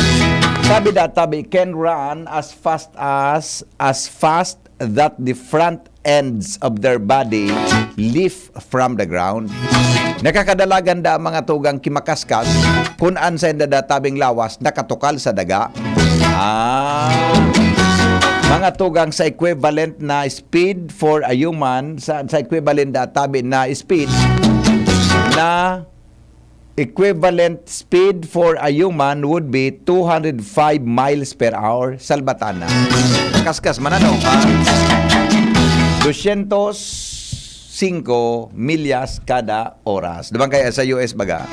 Sabi da, tabi, can run as fast as, as fast that the front ends of their body lift from the ground. Nakakadalagan da ang mga tugang ki makaskas kun an sainda da tabing lawas nakatukal sa daga. Ah. Mga tugang, sa equivalent na speed for a human, sa, sa equivalent da tabi na speed na equivalent speed for a human would be two hundred five miles per hour. Salbatan na. Kaskas man, ano? Ah, dosyentos singko milyas kada oras. Duman kaya sa U S baga,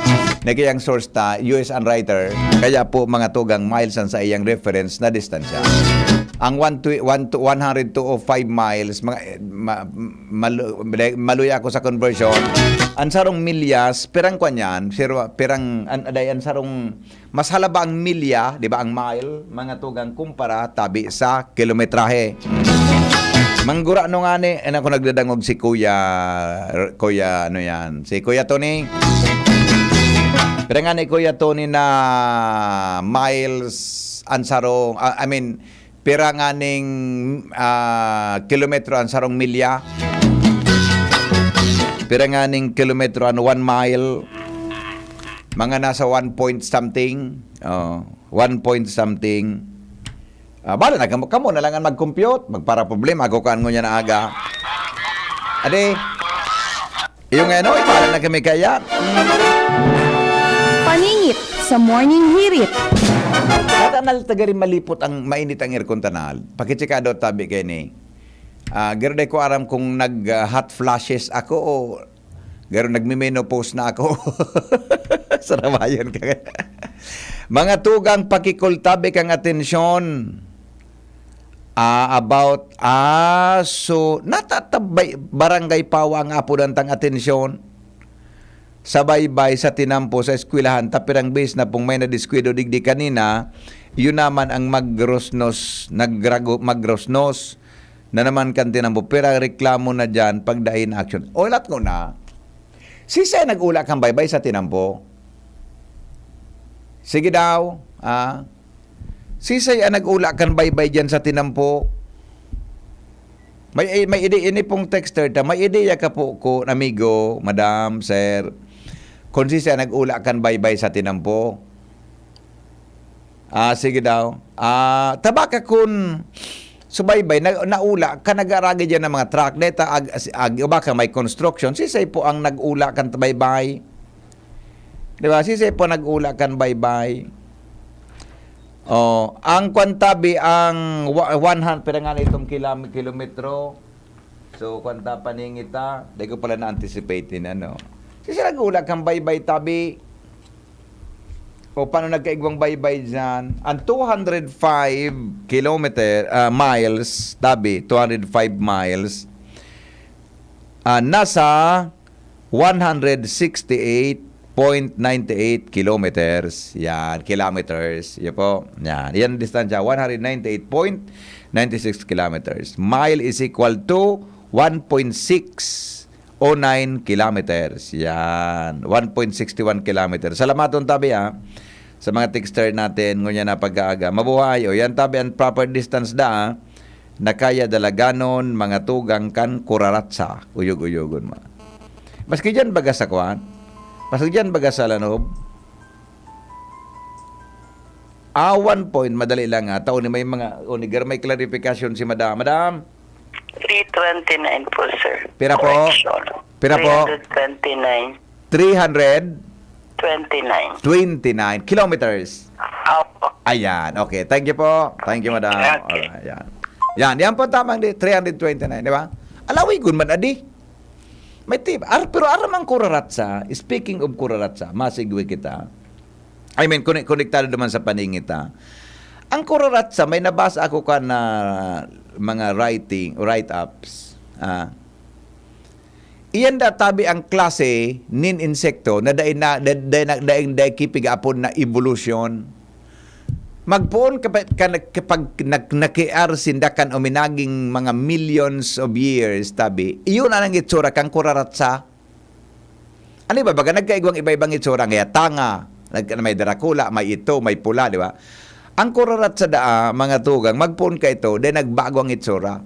nagkayang source ta, U S an writer, kaya po mga tugang miles an sa iyang reference na distansya. Ang one to, one to, one hundred two oh five miles, mga, eh, ma, malu-, maluya ako sa conversion. Ang sarong milyas, pirang kwan yan, sir, pirang, an, aday, ang sarong, mas halaba ang milya, di ba, ang mile, mga tugang, kumpara tabi sa kilometrahe. Manggurano ngani, eh, ako nagdadangog si Kuya, Kuya, ano yan, si Kuya Tony. Pirang ngani, Kuya Tony, na miles, ang sarong, ah, I mean, pira nganing, ah, kilometro ang sarong milya? Pira nganing kilometro ang one mile? Mga nasa one point something. Oh, one point something. Ah, bala na kamo, kamo na lang ang mag-compute, magpara problema, ako kaan ngunyan na aga. Ade, yung ano, para na kami kaya. Paningit sa Morning Hirit. Katanal tagari malipot ang mainit ang aircon tanal. Pakitsikado tabi kay ni. Ah, garo di ko aram kung nag ah, hot flashes ako o garo nagme-menopause na ako. Sarabayan ka. Mga tugang, pakikultabi kang atensyon. Ah, about, ah, so, natatabay, Barangay Pawa ang apodan tang atensyon. Sa baybay, sa tinampo, sa eskwelahan, tapirang bes na pong may nadiskwidro digdi kanina, yun naman ang magrosnos, nagrago, magrosnos na naman kan tinampo. Pero ang reklamo na dyan, pag dai na action. O, lat ko na. Sisay nag-ula kan baybay sa tinampo? Sige daw, ah. Sisay ang nag-ula kan baybay dyan sa tinampo? May, may idi, ini pong texter ta, may ideya ka po ko, amigo, madam, sir, kung sisay ang nag-ula kan baybay sa tinampo? Ah, sige daw. Ah, tabaka kun subaybay, na, naula, kan nag-aaragi dyan ng mga truck, deta, ag, ag, baka may construction, sisay po ang nag-ula kan baybay? Di ba? Sisay po nag-ula kan baybay? Oh, ang kwan tabi, ang wa-, one hundred, pira nga na itong kilam-, kilometro? So, kwan ta, paningita, di ko pala na-anticipate in ano. Sisay nag-ula kan baybay tabi? O paano nagkaigwang baybay dyan? Ang two hundred five kilometer, ah, miles, tabi, two hundred five miles, ah, nasa one hundred sixty-eight point nine eight kilometers. Yan, kilometers. Yan po. Yan. Yan ang distansya, one hundred ninety-eight point nine six kilometers. Mile is equal to one point six oh nine kilometers. Yan. One point six one kilometers. Salamaton tabi, ha, sa mga texter natin, ngunyan na pag-aaga. Mabuhay. O, yan tabi ang proper distance da, ha. Nakaya dalaganon, mga tugang kan kuraratsa. Uyog-uyogon mo. Maski dyan baga sa kwan? Maski dyan baga sa Lanob? Ah, one point, madali lang, ah. Tao ni may mga, o ni Gar, may clarification si Madam. Madam? Three twenty-nine po, sir. Pira po? Correction. Pira po? Three hundred twenty-nine. Three hundred? Twenty-nine. Twenty-nine kilometers. Opo. Ayan. Okay. Thank you po. Thank you, madam. Okay. Alright, yan. Yan. Yan po tamang di, three hundred twenty-nine, di ba? Alawigon man, adi. May tip. Ar-, pero aram ang kuraratsa, speaking of kuraratsa, masigwi kita. I mean, kone-, konektado naman sa paningita. Ang kuraratsa, may nabasa ako ka na mga writing, write-ups. Ah, iyan da tabi ang klase nin insekto na dai na, da-, dai na, dai, dai ki pigaapod na evolution. Magpoon ka pa, ka, kapag nag-, nakiar sinda kan uminaging mga millions of years, tabi, iyon ang itsura kang kuraratsa. Ano ba, baga nagkaigwang iba-ibang itsura, kaya tanga, nag-, may darakula, may ito, may pula, di ba? Ang kuraratsa daa, mga tugang, magpoon ka ito, then nagbago ang itsura.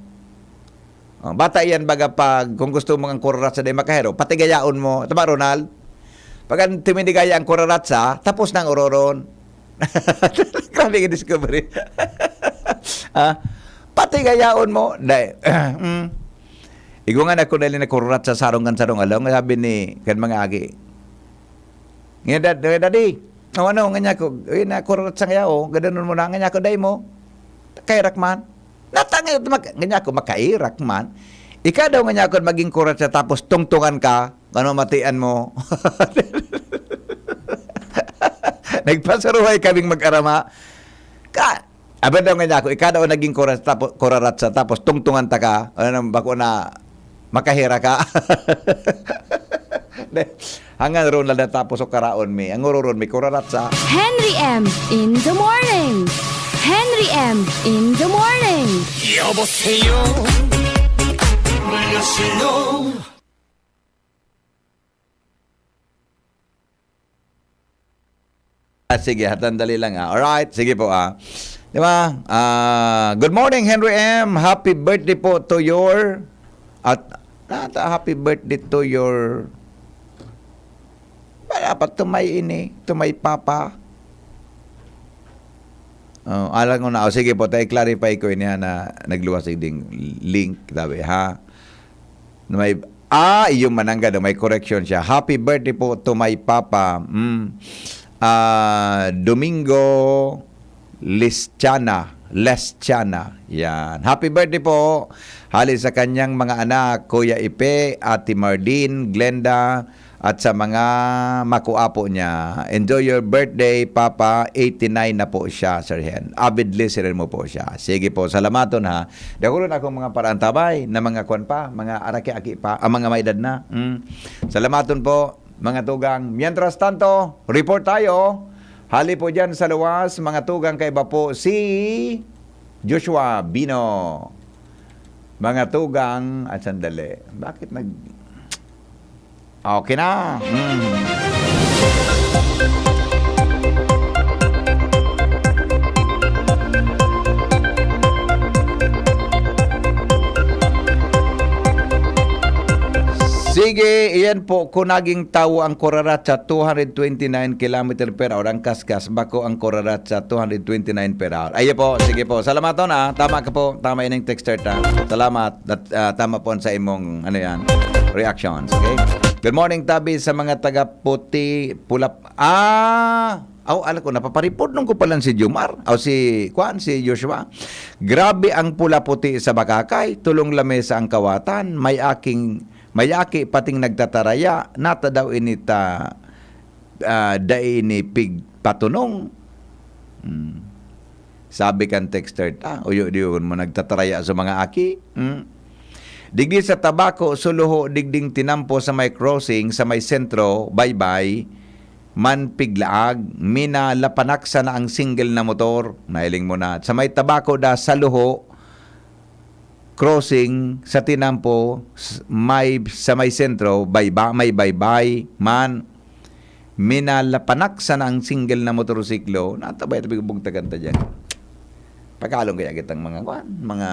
Oh, bata iyan, baga pag, kung gusto mo ang kuraratsa, di makahero, patigayaon mo. Tama, Ronald? Pag ang tuminigaya ang kuraratsa, tapos nang ororon. Grabe yung discovery. Ah, patigayaon mo, dai. Mm. Igwa nga na ko nali na kuraratsa sarong kan sarong aldaw, nga sabi ni, kan mga agi. Nga, "Dad-, nga, daddy, o ano, nga niya ko, eh, na kuraratsa nga, oh, gadanon mo na, nga niya ko, dai mo, kairak man." Natangay, mak-, nga niya ko, makairak man. Ika daw, nga niya ko, maging kuraratsa, tapos tungtungan ka, ano, matian mo. Nagpasuruhay kaming mag-arama. Ka, Aba daw nga niya ako, ika daw naging kuras-, tapo-, kuraratsa, tapos tungtungan ta ka, ano, bako na makahira ka. Hangan ron lang natapos o karaon mi. Ang ururon mi, kuraratsa. Henry M in the morning. Henry M in the morning. 여보세요. 안녕하세요. Ah, sige, hatan dali lang, ah. Alright, sige po, ah. Di ba? Ah, "Good morning, Henry M. Happy birthday po to your," at, at, ah, "Happy birthday to your," wala pa, "to my ini, to my papa." Oh, alam ko na. Oh, sige po, tayo clarify ko ini, ha, na nagluwas ding link, sabi, ha? Na may, ah, iyo mananggad, may correction siya. "Happy birthday po to my papa." Mm. Ah, Domingo Lischana, Lischana. Yan. Happy birthday po. Hali sa kanyang mga anak, Kuya Ipe, Ate Mardin, Glenda, at sa mga makuapo niya. Enjoy your birthday, Papa. Eighty-nine na po siya, Sir Hen. Avid listener mo po siya. Sige po, salamaton, ha. Dakulon akong mga paraantabay na mga kwan pa, mga araki-aki pa, ang mga may edad na. Mm. Salamaton po, mga tugang. Mientras tanto, report tayo. Hali po dyan sa luwas, mga tugang, kaiba po si Joshua Bino. Mga tugang, at sandali. Bakit nag-, okay na. Mm. Sige, iyan po, kung naging tawo ang kuraratsa, two hundred twenty-nine kilometer per hour ang kaskas, bako ang kuraratsa, two hundred twenty-nine per hour. Ayo po, sige po. Salamaton, ah. Tama ka po. Tama ining texter ta. Salamat. At, ah, tama po sa imong, ano yan, reactions. Okay? Good morning, tabi sa mga taga Puti, Pulap-, ah, aw, alam ko, napaparipod nung ko palan si Jomar, aw si, kuan, si Joshua. Grabe ang pula puti sa Bakakay, tulong lamesa ang kawatan, may aking, may aki pating nagtataraya, nata daw inita, ah, dai ini pigpatunong. Hmm. Sabi kan texter ta, uyo diyon mo nagtataraya sa mga aki. Hmm. Digdi sa Tabaco, Suluho, digding tinampo sa may crossing, sa may sentro, baybay, man piglaag, minalapanak sana ang single na motor. Nailing mo na. Sa may Tabaco da, Suluho, crossing, sa tinampo, s-, may, sa may sentro, bayba-, may baybay, man, minalapanak sana ang single na motorsiklo. Natabay-tabay bugtagan ta diyan. Pakalong kaya kitang mga, kwan, mga,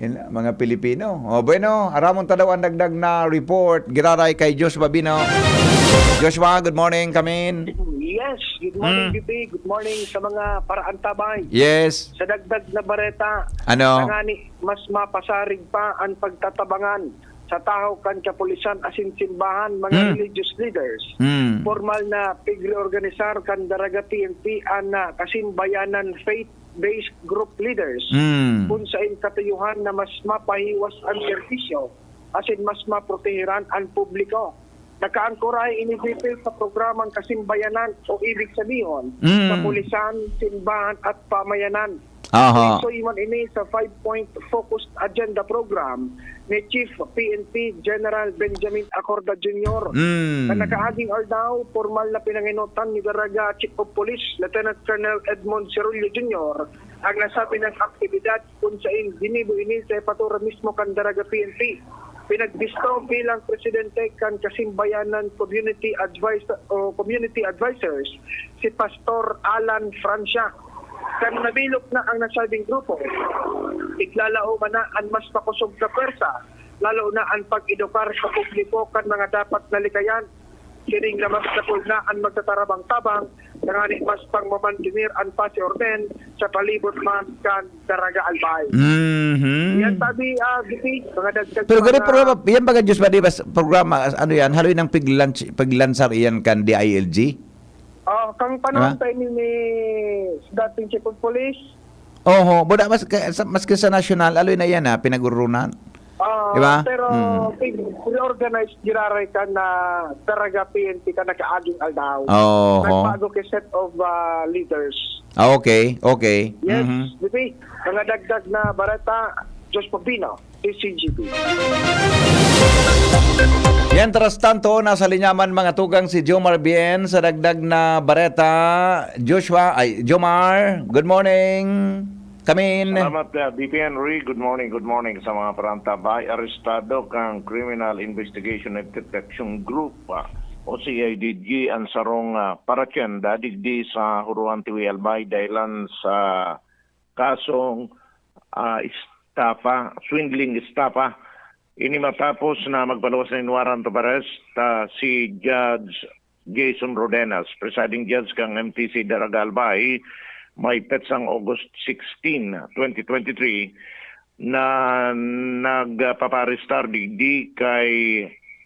in-, mga Pilipino. O, bueno, aramon ta daw ang dagdag na report. Giraray kay Joshua Bino. Joshua, good morning, kamin. Yes, good morning, Mm. B P. Good morning sa mga paraantabay. Yes. Sa dagdag na bareta, Ano? Tangani, mas mapasarig pa ang pagtatabangan sa tahaw kan kapulisan asin simbahan, mga Hmm. religious leaders. Hmm. Formal na pigreorganisar kan Daraga P N P an ah, kasimbayanan faith-based group leaders, Hmm. kun sain katuyuhan na mas mapahiwas ang serbisyo asin mas maproteheran ang publiko. Nakaangkor an inibipil sa programang kasimbayanan o ibig sabihon, Mm. kapulisan, simbahan at pamayanan. Aha. Isuy man ini sa five-point focused agenda program ni Chief P N P General Benjamin Acorda Junior. Mm. Sa nakaaging aldaw, formal na pinangenotan ni Daraga Chief of Police Lieutenant Colonel Edmond Cerullo Junior ang nasabi ng aktibidad kung sain ginibo ini sa jepatura mismo kan Daraga P N P. Pinagbisto bilang presidente kan Kasimbayanan Community Advisor o Community Advisors si Pastor Alan Francia. Kan nabilog na ang nasabing grupo, iglalaom na an mas makosog na pwersa, lalo na an pag-edukar sa publiko kan mga dapat na likayan. Siring na mas dakul na an magtatarabang-tabang tangani mas pangmamantener an pasi orden sa palibot man kan Daraga Albay. Mhm. Yan sabi, ah, G P, mga dagdag Pero pa gani na- programa, yan baga Diyos ba, di ba, s-, programa, as-, ano yan, haloy ng piglanch-, piglansar iyan kan D I L G? Ah, kang panahon Ha? pa ini ni dating Chief of Police, Oho, buda mas, ka-, sa, maski sa national, aloy na yan ha, pinag-urunan. ah, Di ba? pero Mm. pig-, reorganized giraray kan na Daraga P N P kan nakaaging aldaw. Oho. Nagbago kay set of ah, leaders. Ah, okay, okay. Yes, Mhm. G P, mga dagdag na bareta, Diyos Pabino, C C G B. Yan, tras tanto, nasa linya man mga tugang si Jomar Bien sa dagdag na bareta. Joshua, ay, Jomar, good morning. Kamin. Salamat, uh, B P Henry. Good morning, good morning sa mga parantabay. Arestado kang Criminal Investigation and Detection Group, uh, o C I D G, ang sarong uh, paratyenda digdi sa Huruan Tiwi Albay dahilan sa kasong uh, estafa, swindling estafa. Ini matapos na magpaluwas nin warrant of arrest uh, si Judge Jason Rodenas, presiding judge kang M T C Daraga Albay, may petsang August sixteen, twenty twenty-three, na nagpaparestar digdi kay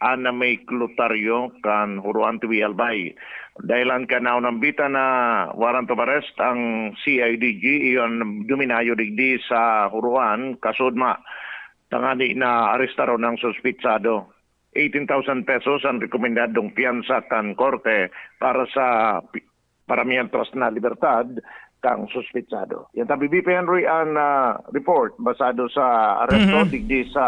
Ana May Clotario kan Huruan Tiwi Albay. Dahilan kan naunambitan na warrant of arrest ang C I D G, iyon duminayo digdi sa Huruan, kasudma tangani na arestaron ang suspitsado. Eighteen thousand pesos ang rekomendadong piyansa kan korte para sa pi-, para miyentras na libertad kang suspitsado. Yan tabi, B P Henry, ang ah, report basado sa aresto Mhm. digdi sa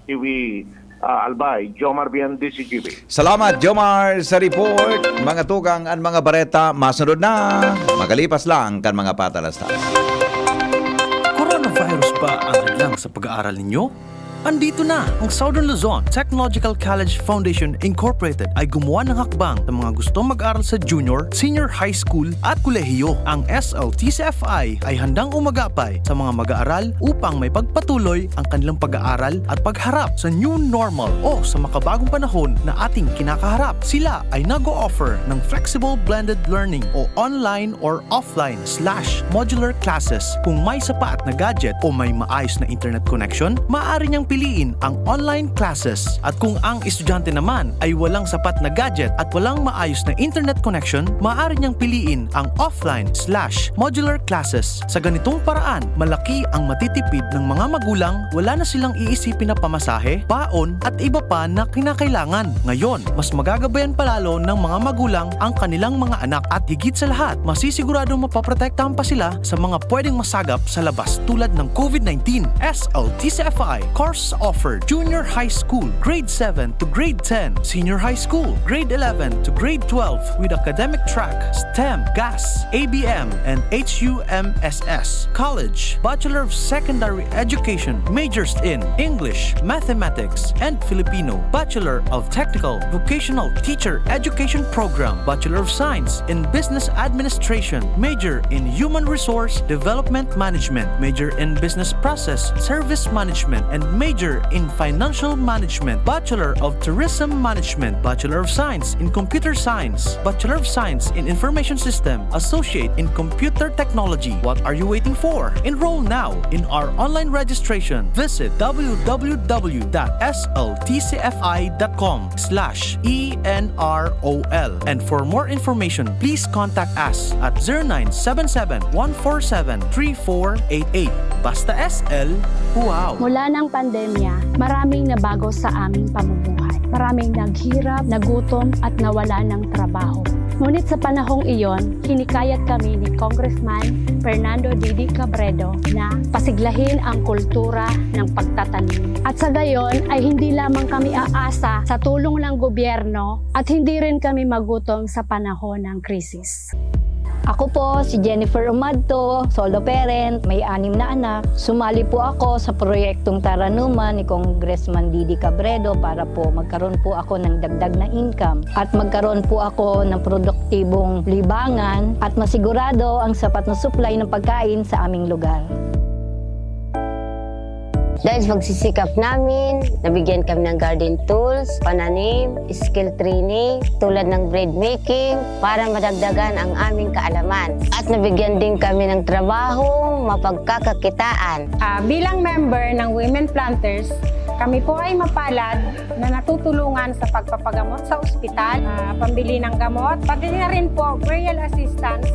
Tiwi ah, Albay. Jomar Bian, D C G B. Salamat, Jomar, sa report. Mga tugang, ang mga bareta, masunod na. Makalipas lang kan mga patalastas. Coronavirus ba ang hadlang sa pag-aaral ninyo? Andito na ang Southern Luzon Technological College Foundation Incorporated ay gumawa ng hakbang sa mga gustong mag-aral sa junior, senior high school at kolehiyo. Ang S L T C F I ay handang umagapay sa mga mag-aaral upang may pagpatuloy ang kanilang pag-aaral at pagharap sa new normal o sa makabagong panahon na ating kinakaharap. Sila ay nag-o-offer ng flexible blended learning o online or offline slash modular classes. Kung may sapat na gadget o may maayos na internet connection, maaari niyang piliin ang online classes. At kung ang estudyante naman ay walang sapat na gadget at walang maayos na internet connection, maaari niyang piliin ang offline slash modular classes. Sa ganitong paraan, malaki ang matitipid ng mga magulang, wala na silang iisipin na pamasahe, baon, at iba pa na kinakailangan. Ngayon, mas magagabayan pa lalo ng mga magulang ang kanilang mga anak at higit sa lahat, masisigurado mapoprotektahan pa sila sa mga pwedeng masagap sa labas tulad ng COVID nineteen. S L T C F I course offered: junior high school, grade seven to grade ten, senior high school, grade eleven to grade twelve, with academic track, STEM, GAS, A B M, and H U M S S. College, Bachelor of Secondary Education, majors in English, Mathematics, and Filipino, Bachelor of Technical Vocational Teacher Education Program, Bachelor of Science in Business Administration, major in Human Resource Development Management, major in Business Process Service Management, and major in Financial Management, Bachelor of Tourism Management, Bachelor of Science in Computer Science, Bachelor of Science in Information System, Associate in Computer Technology. What are you waiting for? Enroll now in our online registration. Visit w w w dot s l t c f i dot com slash e n r o l. And for more information, please contact us at zero nine seven seven, one four seven, three four eight eight. Basta S L, wow! Mula ng pandemya, maraming nabago sa aming pamumuhay. Maraming naghirap, nagutom, at nawala ng trabaho. Ngunit sa panahong iyon, hinikayat kami ni Congressman Fernando Didi Cabredo na pasiglahin ang kultura ng pagtatanim. At sa gayon ay hindi lamang kami aasa sa tulong ng gobyerno at hindi rin kami magutom sa panahon ng krisis. Ako po si Jennifer Umadto, solo parent, may anim na anak. Sumali po ako sa proyektong Taranuman ni Congressman Didi Cabredo para po magkaroon po ako ng dagdag na income at magkaroon po ako ng produktibong libangan at masigurado ang sapat na supply ng pagkain sa aming lugar. Dahil sa pagsisikap namin, nabigyan kami ng garden tools, pananim, skill training, tulad ng bread making, para madagdagan ang aming kaalaman. At nabigyan din kami ng trabaho, mapagkakakitaan. Ah, bilang member ng Women Planters, kami po ay mapalad na natutulungan sa pagpapagamot sa ospital, ah, pambili ng gamot, pati na rin po burial assistance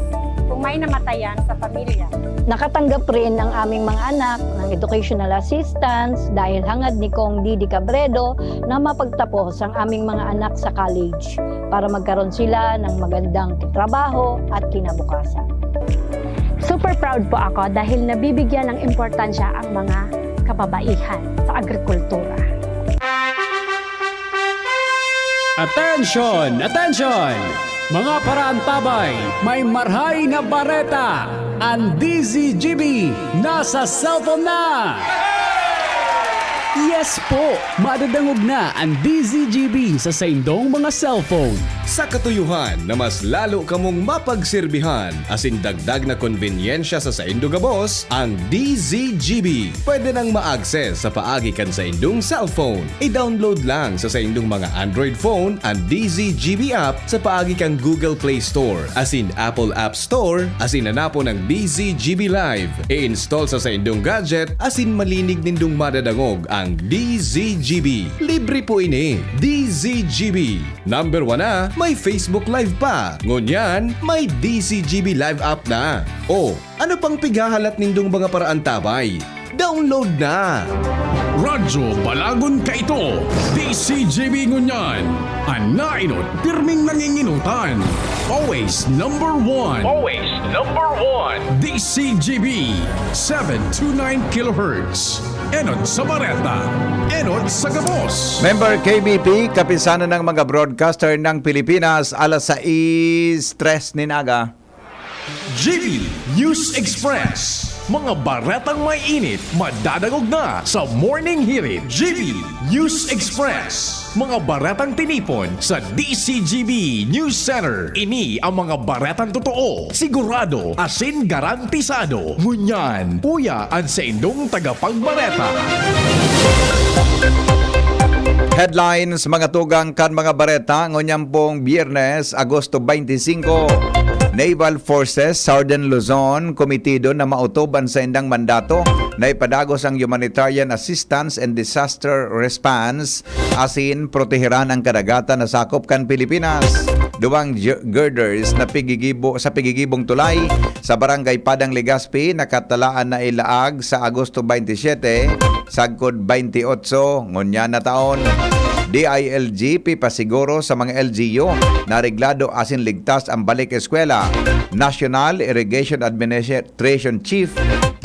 kung may namatayan sa pamilya. Nakatanggap rin ang aming mga anak ng educational assistance dahil hangad ni Cong Didi Cabredo na mapagtapos ang aming mga anak sa college para magkaroon sila ng magandang trabaho at kinabukasan. Super proud po ako dahil nabibigyan ng importansya ang mga kababaihan sa agrikultura. Attention! Attention! Mga paraantabay, may marhay na bareta! Ang D Z G B nasa cellphone na! Yes po! Madadangog na ang D Z G B sa saindong mga cellphone. Sa katuyohan na mas lalo kamong mapagserbihan asin dagdag na konbenyensya sa saindo gabos, ang D Z G B pwede nang ma-access sa paagi kan saindong cellphone. I-download lang sa saindong mga Android phone an D Z G B app sa paagi kan Google Play Store asin Apple App Store, asin hanapon ang D Z G B Live. I-install sa saindong gadget asin malinig nindong madadangog ang D Z G B. Libre po ini. D Z G B. Number one na, may Facebook Live pa. Ngunyan, may D Z G B Live app na. O, ano pang pighahalat nindong mga paraantabay? Download na! Radyo Balagon kaito, D Z G B ngunyan. An naenot, pirming nangingenotan. Always number one. Always number one. D Z G B, seven two nine kilohertz. Enot sa bareta, enot sa gabos. Member K B P, Kapisanan ng mga Broadcaster ng Pilipinas, alas sais tres nin aga. G B News Express. Mga baretang may init, madadangog na sa Morning Hirit. G B News Express. Mga baretang tinipon sa D Z G B News Center. Ini ang mga baretang totoo, sigurado, asin garantisado. Ngunyan, uya an saindong tagapagbareta. Headlines, mga tugang kan mga bareta, ngunyan pong Biyernes, Agosto twenty-five. Naval Forces, Southern Luzon, komitido na maotob an saindang mandato na ipadagos ang humanitarian assistance and disaster response asin proteheran ang kadagatan na sakop kan Pilipinas. Duwang gi-, girders na pigigibo, sa pigigibong tulay sa Barangay Padang, Legazpi, nakatalaan na ilaag sa Agosto twenty-seven, sagkod twenty-eight ngunyan na taon. D I L G, pipasiguro sa mga L G U na areglado asin ligtas ang balik eskwela. National Irrigation Administration Chief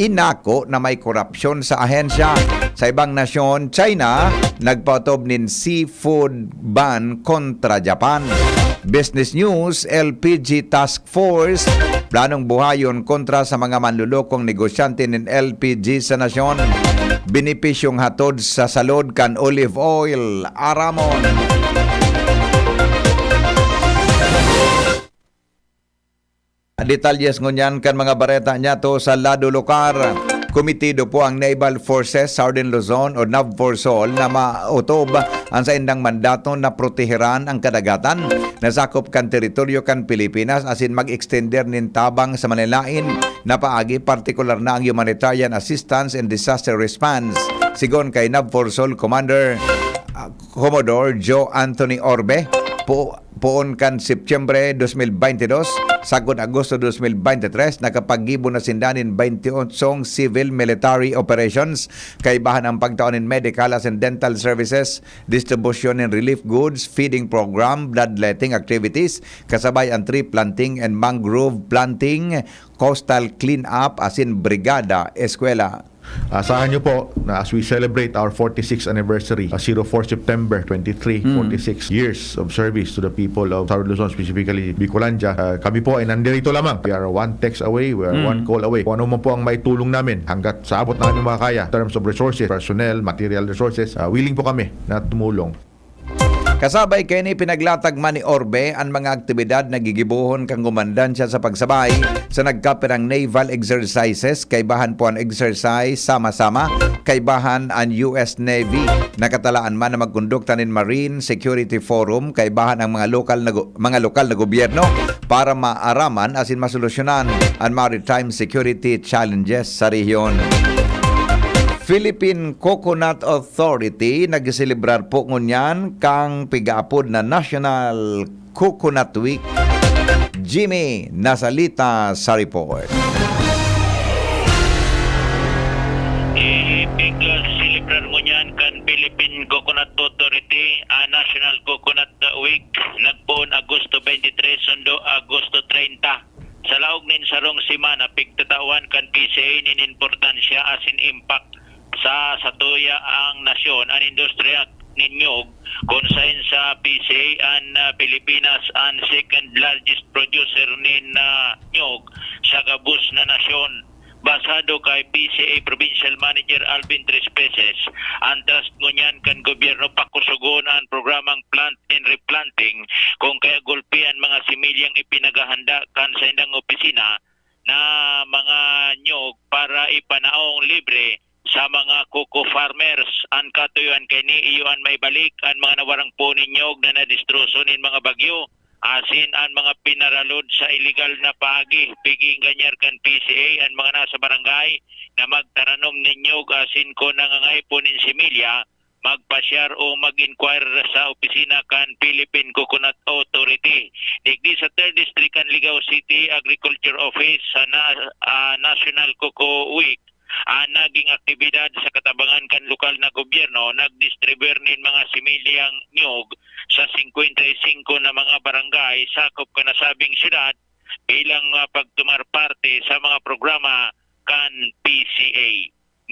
inako na may korupsyon sa ahensya. Sa ibang nasyon, China, nagpaotob nin seafood ban kontra Japan. Business News, L P G Task Force, planong buhayon kontra sa mga manlulokong negosyante nin L P G sa nasyon. Benepisyong hatod sa salud kan olive oil, aramon. Detalyes ngunyan kan mga bareta niyato sa lado lokal. Komitido po ang Naval Forces Southern Luzon o NAVFORSOL na maotob ang saindang mandato na proteheran ang kadagatan na sakop kan teritoryo kan Pilipinas asin mag-extender nin tabang sa manlaen na paagi, partikular na ang humanitarian assistance and disaster response. Sigon kay NAVFORSOL Commander, ah, Commodore Joe Anthony Orbe, po, poon kan Setyembre dos mil baynte dos, sagkod Agosto dos mil baynte tres, nakapaggibo na sinda nin baynte otsong civil military operations, kaibahan ang pagtao nin medical asin dental services, distribusyon nin relief goods, feeding program, bloodletting activities, kasabay ang tree planting and mangrove planting, coastal cleanup asin Brigada Eskwela. Asahan niyo po na as we celebrate our forty-sixth anniversary, uh, zero four September twenty-three, Mm. forty-six years of service to the people of Southern Luzon, specifically Bicolandia, uh, kami po ay nandirito lamang. We are one text away, we are Mm. one call away. Kung ano man po ang maitulong namin, hanggat sa abot na aming makakaya, in terms of resources, personnel, material resources, uh, willing po kami na tumulong. Kasabay kaini, pinaglatag man ni Orbe an mga aktibidad na gigibohon kan komandansya sa pagsabay sa nagkapirang naval exercises, kaibahan po an exercise sama-sama, kaibahan an U S Navy. Nakatalaan man na magkondukta nin Marine Security Forum, kaibahan ang mga lokal na go-, mga lokal na gobyerno para maaraman asin masolusyonan an maritime security challenges sa rehiyon. Philippine Coconut Authority nagselebrar po ngunyan kan pigaapod na National Coconut Week. Jimmy Nasalita sa report. Ipigselebrar ngunyan kan Philippine Coconut Authority ang National Coconut Week, nagpoon Agosto twenty-three, sundo Agosto treinta. Sa laog nin sarong semana, pigtatawan kan P C A nin importansya asin impact sa satuya ang nasyon, an industriya nin nyog, kun saen sa P C A an, ah, Pilipinas an second largest producer nin, ah, nyog sa gabos na nasyon. Basado kay P C A Provincial Manager Alvin Trespeces, an trust ngunyan kan gobyerno pakusugon an programang plant and replanting, kun kaya gulpi an mga similyang ipinaghahanda kan saindang opisina na mga nyog para ipanaong libre sa mga coco farmers. An katuyoan kaini iyo an maibalik an mga nawarang puon nin nyog na nadistroso nin mga bagyo, asin an mga pinaralod sa iligal na paagi. Pig-iinganyar kan P C A an mga nasa barangay na magtaranom nin nyog asin kun nangangaipo nin similya, magpasyar o mag-inquire sa opisina kan Philippine Coconut Authority. Digdi sa Third District kan Ligao City Agriculture Office, sa na-, ah, National Cocoa Week, ang naging aktibidad sa katabangan kan lokal na gobyerno, nagdistribuyar nin mga similyang nyog sa singkwenta y singko na mga barangay sakop kan nasabing syudad bilang, ah, pagtumar parte sa mga programa kan P C A.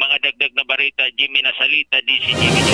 Mga dagdag na bareta, Jimmy Nasalita, D C G B News.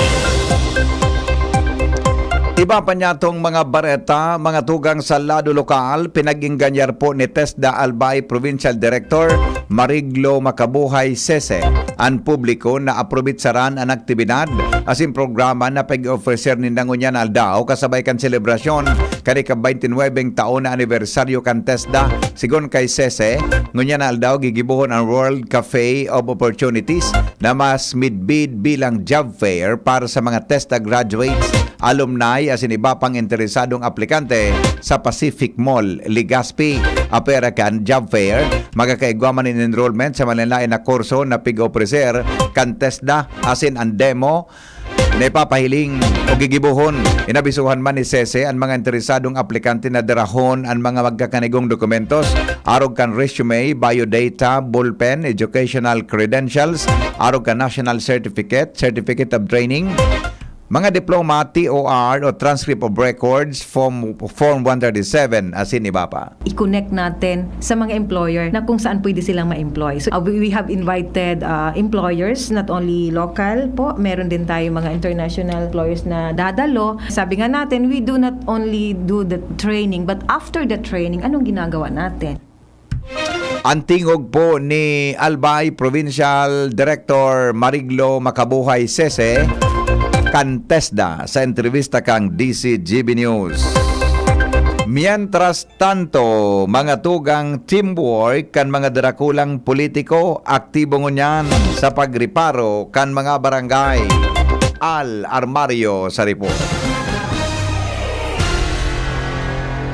Iba pa niyatong mga bareta, mga tugang sa lado lokal, pinag-ingganyar po ni TESDA Albay Provincial Director Mariglo Makabuhay Sese an publiko na aprobitsaran an aktibidad asin programa na pag-ofrecer ninda ngunyan aldaw kasabay kan selebrasyon kan ika-twenty-nine taon na anibersaryo kan TESDA. Sigon kay Sese, ngunyan na aldaw gigibohon ang World Cafe of Opportunities na mas midbid bilang job fair para sa mga TESDA graduates, alumni, asin iba pang interesadong aplikante sa Pacific Mall, Legazpi. apera kan job fair, magkakaigwa man nin enrollment sa manlaen-laen na kurso na pig-opreser kan TESDA, asin an demo na ipapahiling o gigibohon. Inabisuhan man ni Sese an mga interesadong aplikante na darahon an mga magkakanigong dokumentos, arog kan resume, biodata, ballpen, educational credentials, arog kan national certificate, certificate of training, mga diploma, T O R o transcript of records, form, form one thirty-seven, asin iba pa. I-connect natin sa mga employer na kung saan pwede silang ma-employ. So, uh, we, we have invited uh, employers, not only local po, meron din tayo mga international employers na dadalo. Sabi nga natin, we do not only do the training, but after the training, anong ginagawa natin? Ang tingog po ni Albay Provincial Director Mariglo Makabuhay Sese kan TESDA sa entrevista kang D C G B News. Mientras tanto, mga tugang, teamwork kan mga darakulang politiko, aktibo ngunyan sa pagreparo kan mga barangay. Al Armario sa report.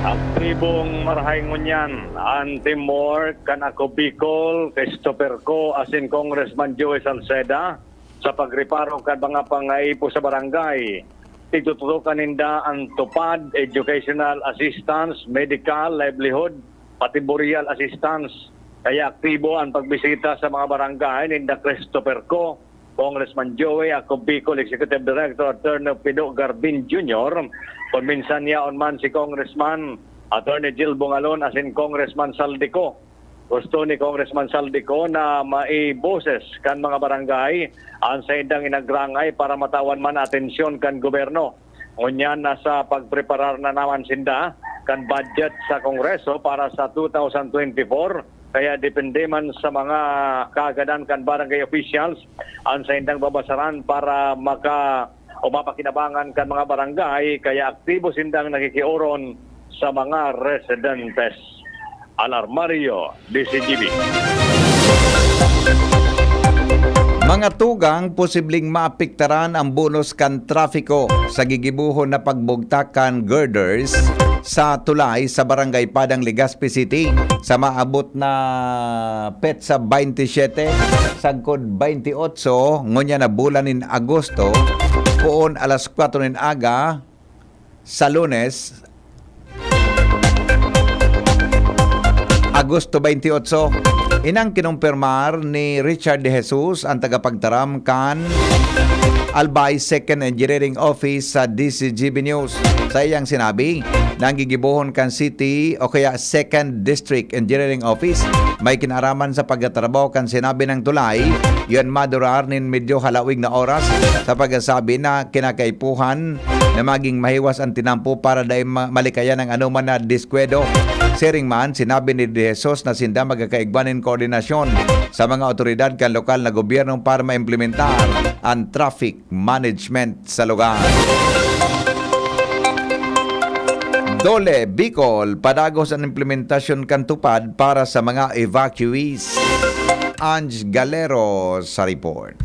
Aktibong marahay ngunyan an teamwork kan Ako Bicol, Christopher Co, asin Congressman Joey Salceda sa pagreparo kan mga pangaipo sa barangay. Tigtututukan ninda an TUPAD, educational assistance, medical, livelihood, pati burial assistance. Kaya aktibo an pagbisita sa mga barangay ninda Christopher Co, Congressman Joey, Ako Bicol Executive Director Attorney Pido Garbin Junior, kun minsan yaon man si Congressman Attorney Jill Bongalon asin Congressman Saldico. Gusto ni Congressman Saldico na maiboses kan mga barangay an saindang inagrangay para matawan man atensyon kan gobyerno. Ngunyan, nasa pagpreparar na naman sinda kan budget sa Kongreso para sa two thousand twenty-four, kaya depende man sa mga kaagadan kan barangay officials an saindang babasaran para maka o mapakinabangan kan mga barangay, kaya aktibo sindang nakikioron sa mga residentes. Alarmario, D C G B. Mga tugang, posibleng maapektaran ang bonus kan trafiko sa gigibohon na pagbugtak kan girders sa tulay sa Barangay Padang, Legazpi City sa maabot na petsa twenty-seven, sagkod twenty-eight, ngunyan na bulan nin Agosto, poon alas kwatro nin aga, sa Lunes, Agosto twenty-eight. Inang kinumpirmar ni Richard De Jesus, ang tagapagtaram kan Albay Second Engineering Office sa D C G B News. Sa iyang sinabi, na ang gigibohon kan City o kaya Second District Engineering Office may kinaaraman sa pagtatrabaho kan sinabi ng tulay, yun madurar nin medyo halawig na oras sa pagkasabi na kinakaipuhan na maging mahiwas ang tinampo para dai ma-, malikayan ang anoman na diskwedo. Siring man, sinabi ni De Jesus na sinda magkakaigwa nin koordinasyon sa mga awtoridad kan lokal na gobyerno para maimplementar ang traffic management sa lugar. DOLE Bicol, padagos ang implementasyon kan TUPAD para sa mga evacuees. Ange Galero sa report.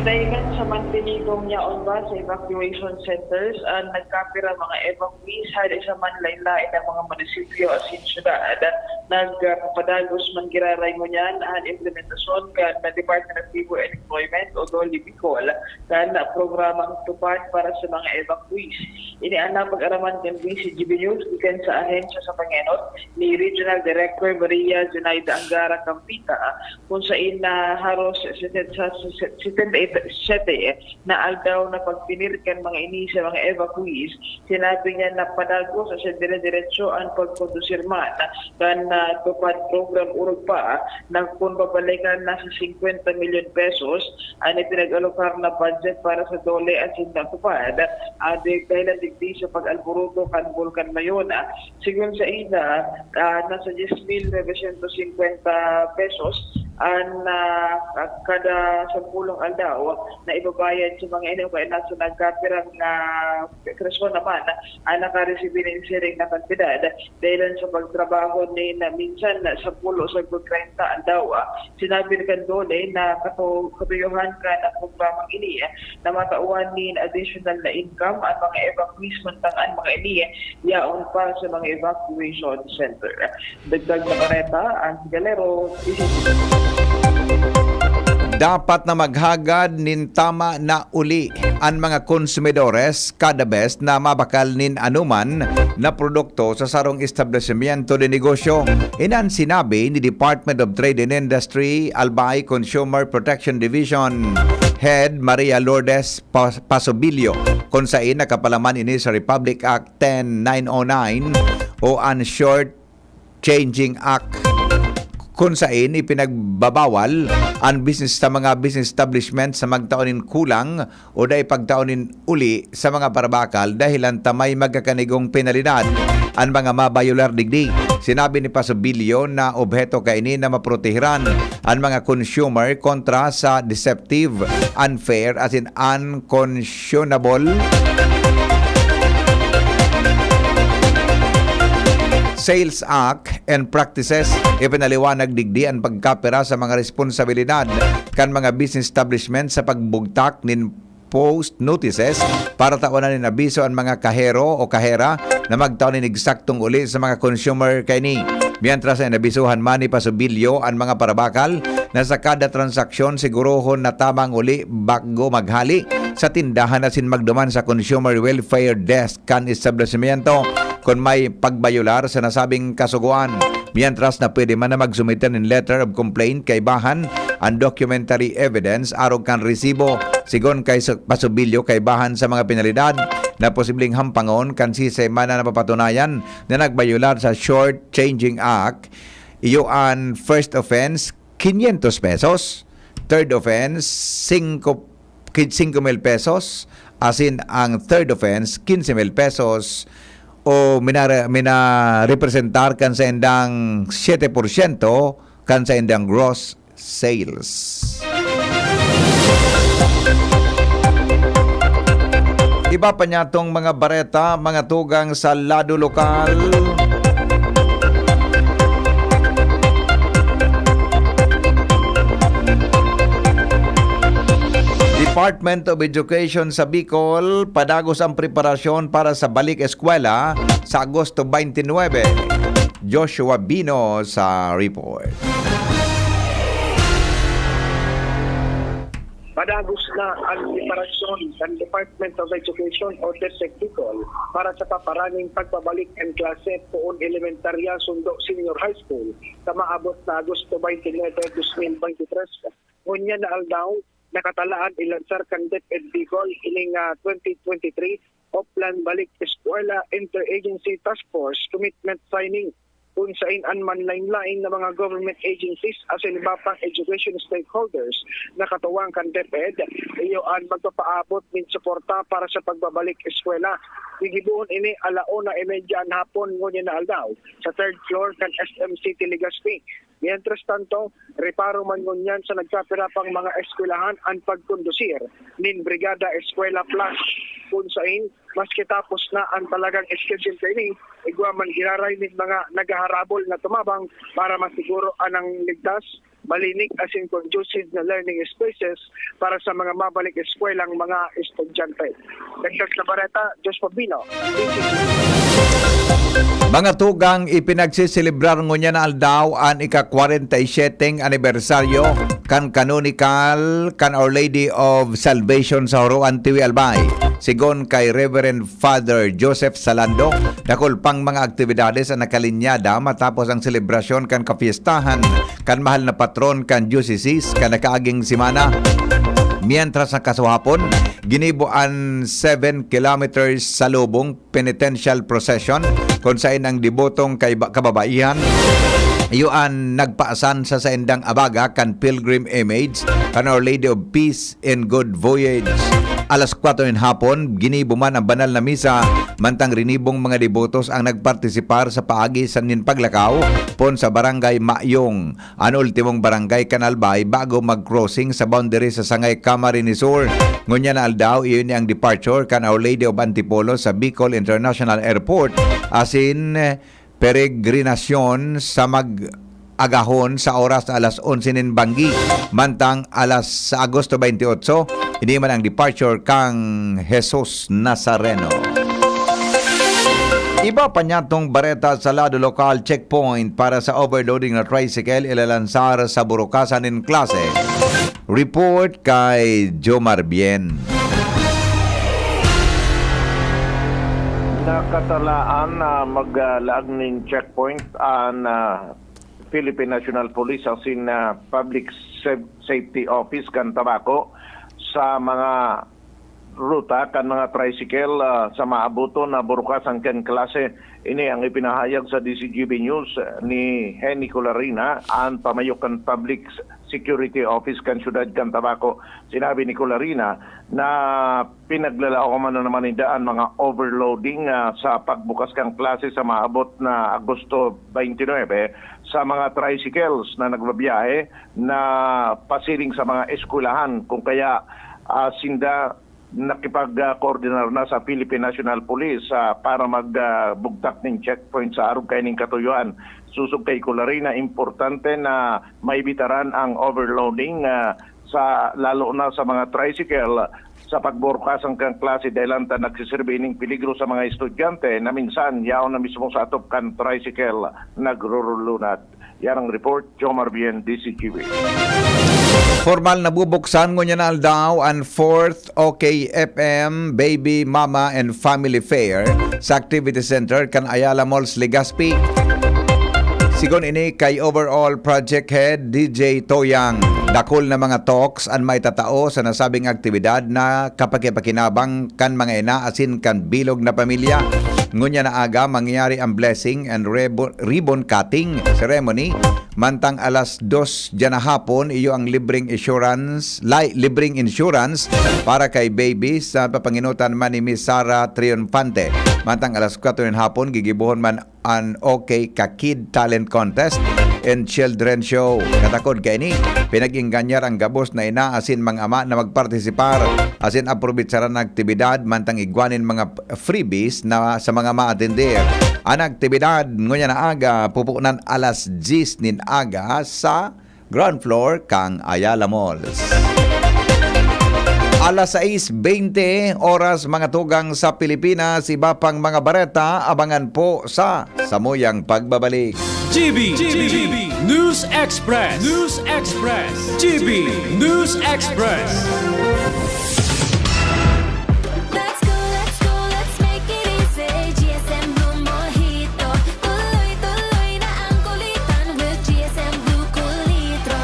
Dahilan sa mantinigong yaon ba sa evacuation centers ang nagkapira mga evacuees hali sa manlain-lain na mga munisipyo asin syudad. Nagpadagos man giraray ngunyan an implementasyon kan Department of Labor and Employment o DOLE Bicol kan programang TUPAD para sa mga evacuees. Ini an napag-araman kan D C G B News gikan sa ahensya sa pangenot ni Regional Director Maria Zenaida Angara Campita, kun sain na haros setenta y siete na aldaw na pagtener kan mga ini sa mga evacuees. Sinabi niya na padagos asin dire-diretso an pagkondusir man kan, ah, TUPAD program, orog pa na kun babalikan, nasa singkwenta milyon pesos an ipinag-alokar na budget para sa DOLE asin sa TUPAD, ah, di-, dahilan digdi sa pag-alboroto kan Bulkan Mayona. Sigon sa ina, ah, nasa diyes mil novecientos singkwenta pesos an, ah, kada sampulong aldaw na ibabayad sa mga ini o kaya nasa nagkapirang, ah, persona man ang nakaresibi nin siring na kantidad dahilan sa pagtrabaho nin minsan sampolo sagkod treinta aldaw. Sinabi ni kan DOLE na kato-, katuyohan kan programang ini na matawan nin additional na income an mga evacuees mantang an mga ini yaon pa sa mga evacuation center. Dagdag na kareta, ang Galero, Dapat na maghagad nin tama na uli an mga konsumidores kada bes na mabakal nin anuman na produkto sa sarong establesimiento de negosyo. Inan sinabi ni Department of Trade and Industry, Albay Consumer Protection Division Head Maria Lourdes Pa-, Pasobillo, kun sain nakapalaman ini sa Republic Act ten nine oh nine o an Short Changing Act, kun sain ipinagbabawal an business sa mga business establishment sa magtao nin kulang o dai pagtao nin uli sa mga parabakal dahilan ta may magkakanigong penalidad an mga mabayular digdi. Sinabi ni Pasobillo na obheto kaini na maprotehiran an mga consumer kontra sa deceptive, unfair, asin unconscionable Sales Act and Practices. Ipinaliwanag digdi an pagkapira sa mga responsabilidad kan mga business establishment sa pagbugtak nin post notices para tawanan nin abiso an mga kahero o kahera na magtao nin eksaktong uli sa mga consumer kaini. Mientras na inabisohan man ni Pasobillo an mga parabakal na sa kada transaksyon sigurohon na tamang uli bago maghali sa tindahan asin magduman sa Consumer Welfare Desk kan establesimiento kun may pagbayular sa nasabing kasugoan. Mientras na pwede man na magsumite nin letter of complaint kaibahan an documentary evidence arog kan resibo. Sigon kay Su-, Pasobillo, kaibahan sa mga penalidad na posibleng hampangon kan sisay man na napapatunayan na nagbayular sa Short Changing Act, iyo an first offense, quinientos pesos, third offense, singko, ki-, singko mil pesos, asin ang third offense, quince mil pesos, o minare-, minarepresentar kan saindang siete porsyento kan saindang gross sales. Iba pa niya tong mga bareta, mga tugang sa lado lokal. Department of Education sa Bicol, padagos ang preparasyon para sa balik eskwela sa Agosto twenty-nine. Joshua Bino sa report. Padagos na ang preparasyon kan Department of Education o DepEd Bicol para sa paparanging pagbabalik kan klase poon elementarya sundo senior high school sa maabot na Agosto twenty-nine, twenty twenty-three. Ngunyan na aldaw, nakatalaan ilansar kan DepEd Bicol ining, ah, twenty twenty-three Oplan Balik Eskwela Interagency Task Force Commitment Signing, kun sain an manlain-lain na mga government agencies asin iba pang education stakeholders na katuwang kan DepEd, iyo an magpapaabot nin suporta para sa pagbabalik eskwela. Gigibohon ini ala una y media an hapon ngunyan na aldaw sa third floor kan S M City Legazpi. Mientras tanto, reparo man ngunyan sa nagkapira pang mga eskwelahan an pagkondusir nin Brigada Eskwela Plus, kun sain, maski tapos na an talagang schedule kaini, igwa man giraray nin mga naghaharabol na tumabang para masiguro anang ligtas, malinig asin conducive na learning spaces para sa mga mabalik eskwelang mga estudyante. Dagdag sa bareta, Josh Pabino. Mga tugang, ipinagsiselebrar ngunyan na aldaw an ika-kwarenta y siyete anibersaryo kan Canonical kan Our Lady of Salvation sa Huroan, Tiwi, Albay. Sigon kay Reverend Father Joseph Salando, dakul pang mga aktibidades an nakalinyada matapos ang selebrasyon kan kapiestahan kan mahal na patron kan diocese kan nakaaging semana. Mientras na kasuhapon, ginibo an seven kilometers sa lubong penitential procession, kun sain ang debotong kaiba-, kababaihan iyo an nagpaasan sa saindang abaga kan pilgrim image kan Our Lady of Peace in Good Voyage. alas kwatro nin hapon, ginibo man ang banal na misa, mantang rinibong mga debotos ang nagpartisipar sa paagi sa nin paglakaw pon sa Barangay Mayong. An ultimong barangay kan Albay bago mag-crossing sa boundary sa Sangay, Camarines Sur. Ngunyan na aldaw, iyo ni ang departure kan Our Lady of Antipolo sa Bicol International Airport, asin peregrinasyon sa mag-agahon sa oras na alas onse nin banggi, mantang alas, sa Agosto twenty-eight, ini man ang departure kang Jesus Nazareno. Iba pa niyatong bareta sa lado lokal, checkpoint para sa overloading na tricycle ilalansar sa burukasan nin klase. Report kay Jomar Bien. Nakatalaan na maglaag nin checkpoint an, ah, Philippine National Police asin, ah, Public Saf-, Safety Office kan Tabaco sa mga ruta kan mga tricycle, ah, sa maaboton na burukasan kan klase. Ini ang ipinahayag sa D Z G B News ni Henny Colarina, an pamayo kan Public Security Office kan siyudad kan Tabaco. Sinabi ni Colarina na pinaglalaoman na naman ninda an mga overloading, ah, sa pagbukas kan klase sa maabot na Agosto twenty-nine sa mga tricycles na nagbabiyahe na pasiring sa mga eskwelahan. Kung kaya, ah, sinda nakipag-koordinar na sa Philippine National Police, ah, para mag, ah, bugtak nin checkpoint sa arog kaining katuyoan. Sosog kay Colarina, importante na maibitaran ang overloading, ah, sa, lalo na sa mga tricycle, sa pagburukasan kan klase, dahelan ta nagsiserbi ining peligro sa mga estudyante na minsan yaon na mismo sa atop kan tricycle nagrurulunad. Yan ang report, Jomar Bien, D Z G B. Formal na bubuksan ngunyan na aldaw an fourth OK F M Baby, Mama and Family Fair sa Activity Center kan Ayala Malls, Legazpi. Sigon ini kay Overall Project Head D J Toyang, dakul na mga talks an maitatao sa nasabing aktibidad na kapakipakinabang kan mga ina asin kan bilog na pamilya. Ngunyan na aga, mangyayari ang blessing and rebo-, ribbon cutting ceremony. Mantang alas dos diyan na hapon, iyo ang libreng insurance, li-, libreng insurance para kay baby sa papanginutan man ni Miss Sara Triunfante. Mantang alas kwatro nin hapon, gigibohon man an OK Ka Kid Talent Contest and Children Show. Katakod kaini, pinag-ingganyar ang gabos na ina asin mga ama na magpartisipar asin aprobetsaran an aktibidad mantang igwa nin mga freebies na sa mga maatender. An aktibidad ngunyan na aga, pupunan alas diyes nin aga sa ground floor kan Ayala Malls. Alas sais beinte oras, mga tugang sa Pilipinas. Iba pang mga bareta, abangan po sa samuyang pagbabalik. G B, G B, News Express, News Express, G B News Express. Let's go, let's go, let's make it easy. G S M Blue Mojito. Tuloy-tuloy na ang kulitan with G S M Blue Cool Litro.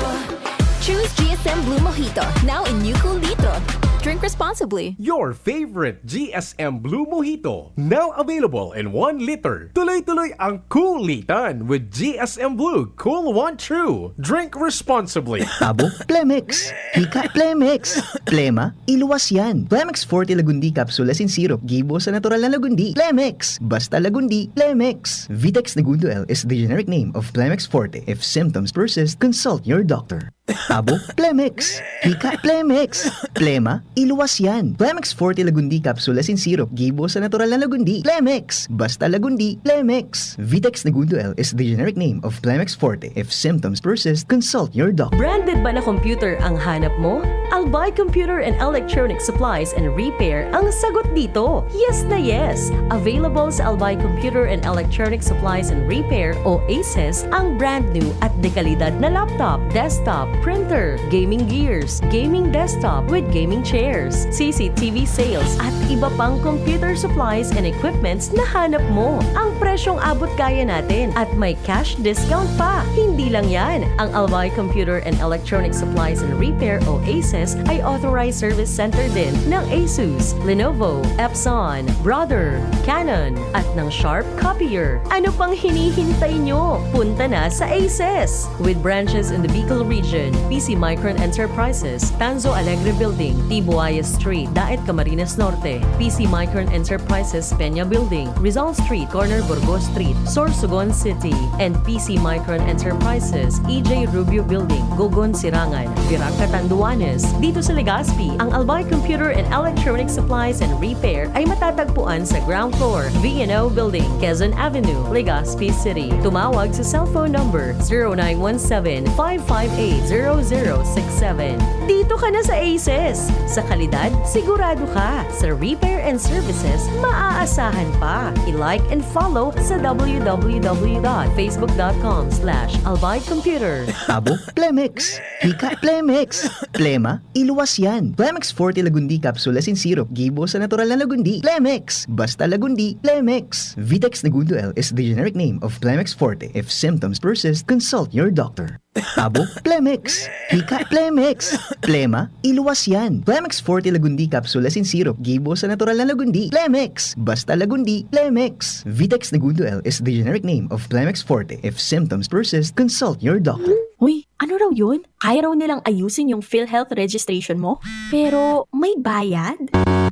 Choose G S M Blue Mojito, now in new Cool Litro. Drink responsibly. Your favorite G S M Blue Mojito, now available in one liter. Tuloy-tuloy ang kulitan with G S M Blue Cool One True. Drink responsibly. Tabo, Plemex. Hika, Plemex. Plema, iluwas yan. Plemex Forte Lagundi Capsule asin Syrup, gibo sa natural na lagundi. Plemex! Basta lagundi, Plemex! Vitex Negundo L is the generic name of Plemex Forte. If symptoms persist, consult your doctor. Tabo, Plemex. Hika, Plemex. Plema, iluwas yan. Plemex Forte Lagundi Capsule asin Syrup, gibo sa natural na lagundi. Plemex! Basta lagundi, Plemex! Vitex Negundo L is the generic name of Plemex Forte. If symptoms persist, consult your doctor. Branded ba na computer ang hanap mo? Albay Computer and Electronic Supplies and Repair ang sagot dito. Yes na yes! Available sa Albay Computer and Electronic Supplies and Repair o ACES ang brand new at dekalidad na laptop, desktop, printer, gaming gears, gaming desktop with gaming chairs, C C T V sales at iba pang computer supplies and equipments na hanap mo. Ang presyong abot kaya natin at may cash discount pa. Hindi lang yan, ang Albay Computer and Electronic Supplies and Repair o ACES ay authorized service center din ng Asus, Lenovo, Epson, Brother, Canon, at ng Sharp Copier. Ano pang hinihintay nyo? Punta na sa ACES! With branches in the Bicol region, P C Micron Enterprises, Tanzo Alegre Building, Tibuaya Street, Daet, Camarines Norte, P C Micron Enterprises, Peña Building, Rizal Street, corner Burgos Street, Sorsogon City, and P C Micron Enterprises, E J Rubio Building, Gogon, Sirangan, Virac, Catanduanes. Dito sa Legazpi, ang Albay Computer and Electronic Supplies and Repair ay matatagpuan sa ground floor, V and O Building, Quezon Avenue, Legazpi City. Tumawag sa cellphone number zero nine one seven, five five eight, zero zero six seven. Dito ka na sa Aces! Sa kalidad, sigurado ka. Sa repair and services, maaasahan pa. I-like and follow sa w w w dot facebook dot com slash albay computer. Abo, Plemex. Hika, Plemex. Plema, iluwas yan. Plemex Forte Lagundi Capsule asin Syrup, gibo sa natural na Lagundi. Plemex. Basta Lagundi, Plemex. Vitex Negundo L is the generic name of Plemex Forte. If symptoms persist, consult your doctor. Abo, Plemex. Hika, Plemex. Plema, iluwas yan. Plemex Forte Lagundi Capsule asin Syrup, gibo sa natural na Lagundi. Plemex. Basta Lagundi, Plemex. Vitex Negundo L is the generic name of Plemex Forte. If symptoms persist, consult your doctor. Uy, ano raw yun? Kaya raw nilang ayusin yung PhilHealth registration mo? Pero may bayad?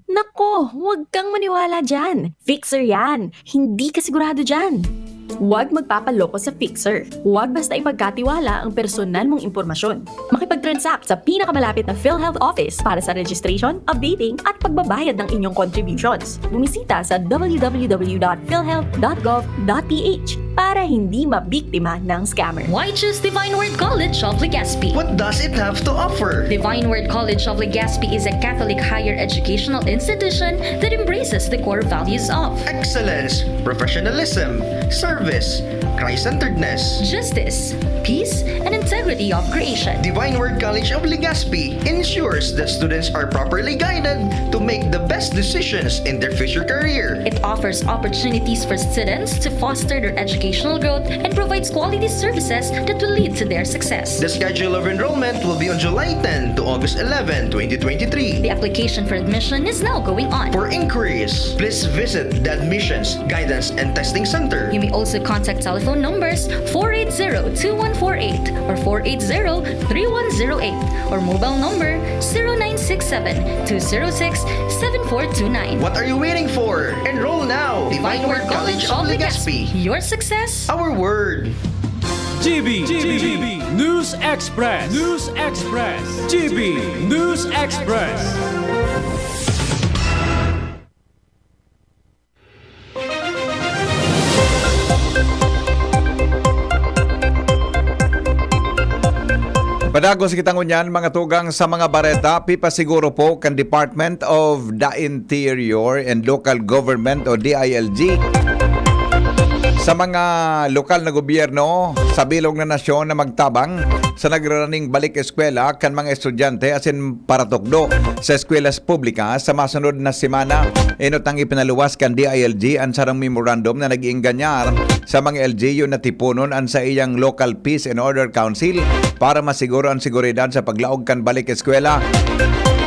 Nako, huwag kang maniwala dyan. Fixer yan. Hindi ka sigurado dyan. Huwag magpapaloko sa Fixer. Huwag basta ipagkatiwala ang personal mong impormasyon. Makipag-transact sa pinakamalapit na PhilHealth office para sa registration, updating, at pagbabayad ng inyong contributions. Bumisita sa w w w dot philhealth dot gov dot p h para hindi mabiktima ng scammer. Why choose Divine Word College of Legazpi? What does it have to offer? Divine Word College of Legazpi is a Catholic higher educational institution that embraces the core values of excellence, professionalism, service, Christ-centeredness, justice, peace, and integrity of creation. Divine Word College of Legazpi ensures that students are properly guided to make the best decisions in their future career. It offers opportunities for students to foster their educational growth and provides quality services that will lead to their success. The schedule of enrollment will be on July ten to August eleven, twenty twenty-three. The application for admission is now going on. For inquiries, please visit the Admissions, Guidance, and Testing Center. You may also contact telephone numbers four eight zero two one four eight or four eight zero three one zero eight or mobile number zero nine six seven two zero six seven four two nine. What are you waiting for? Enroll now! Divine Word College of Legazpi. Your success, our word. G B, G B, News Express, News Express, G B News Express. Padagos kita ngunyan, mga tugang, sa mga bareta. Pipasiguro po kan Department of the Interior and Local Government o D I L G sa mga lokal na gobyerno sa bilog na nasyon na magtabang sa nagraraning balik eskwela kan mga estudyante asin paratukdo sa eskwela publika sa masunod na semana. Enot nang ipinaluwas kan D I L G an sarong memorandum na nag-iingganyar sa mga L G U na tiponon an saiyang Local Peace and Order Council para masiguro an seguridad sa paglaog kan balik eskwela.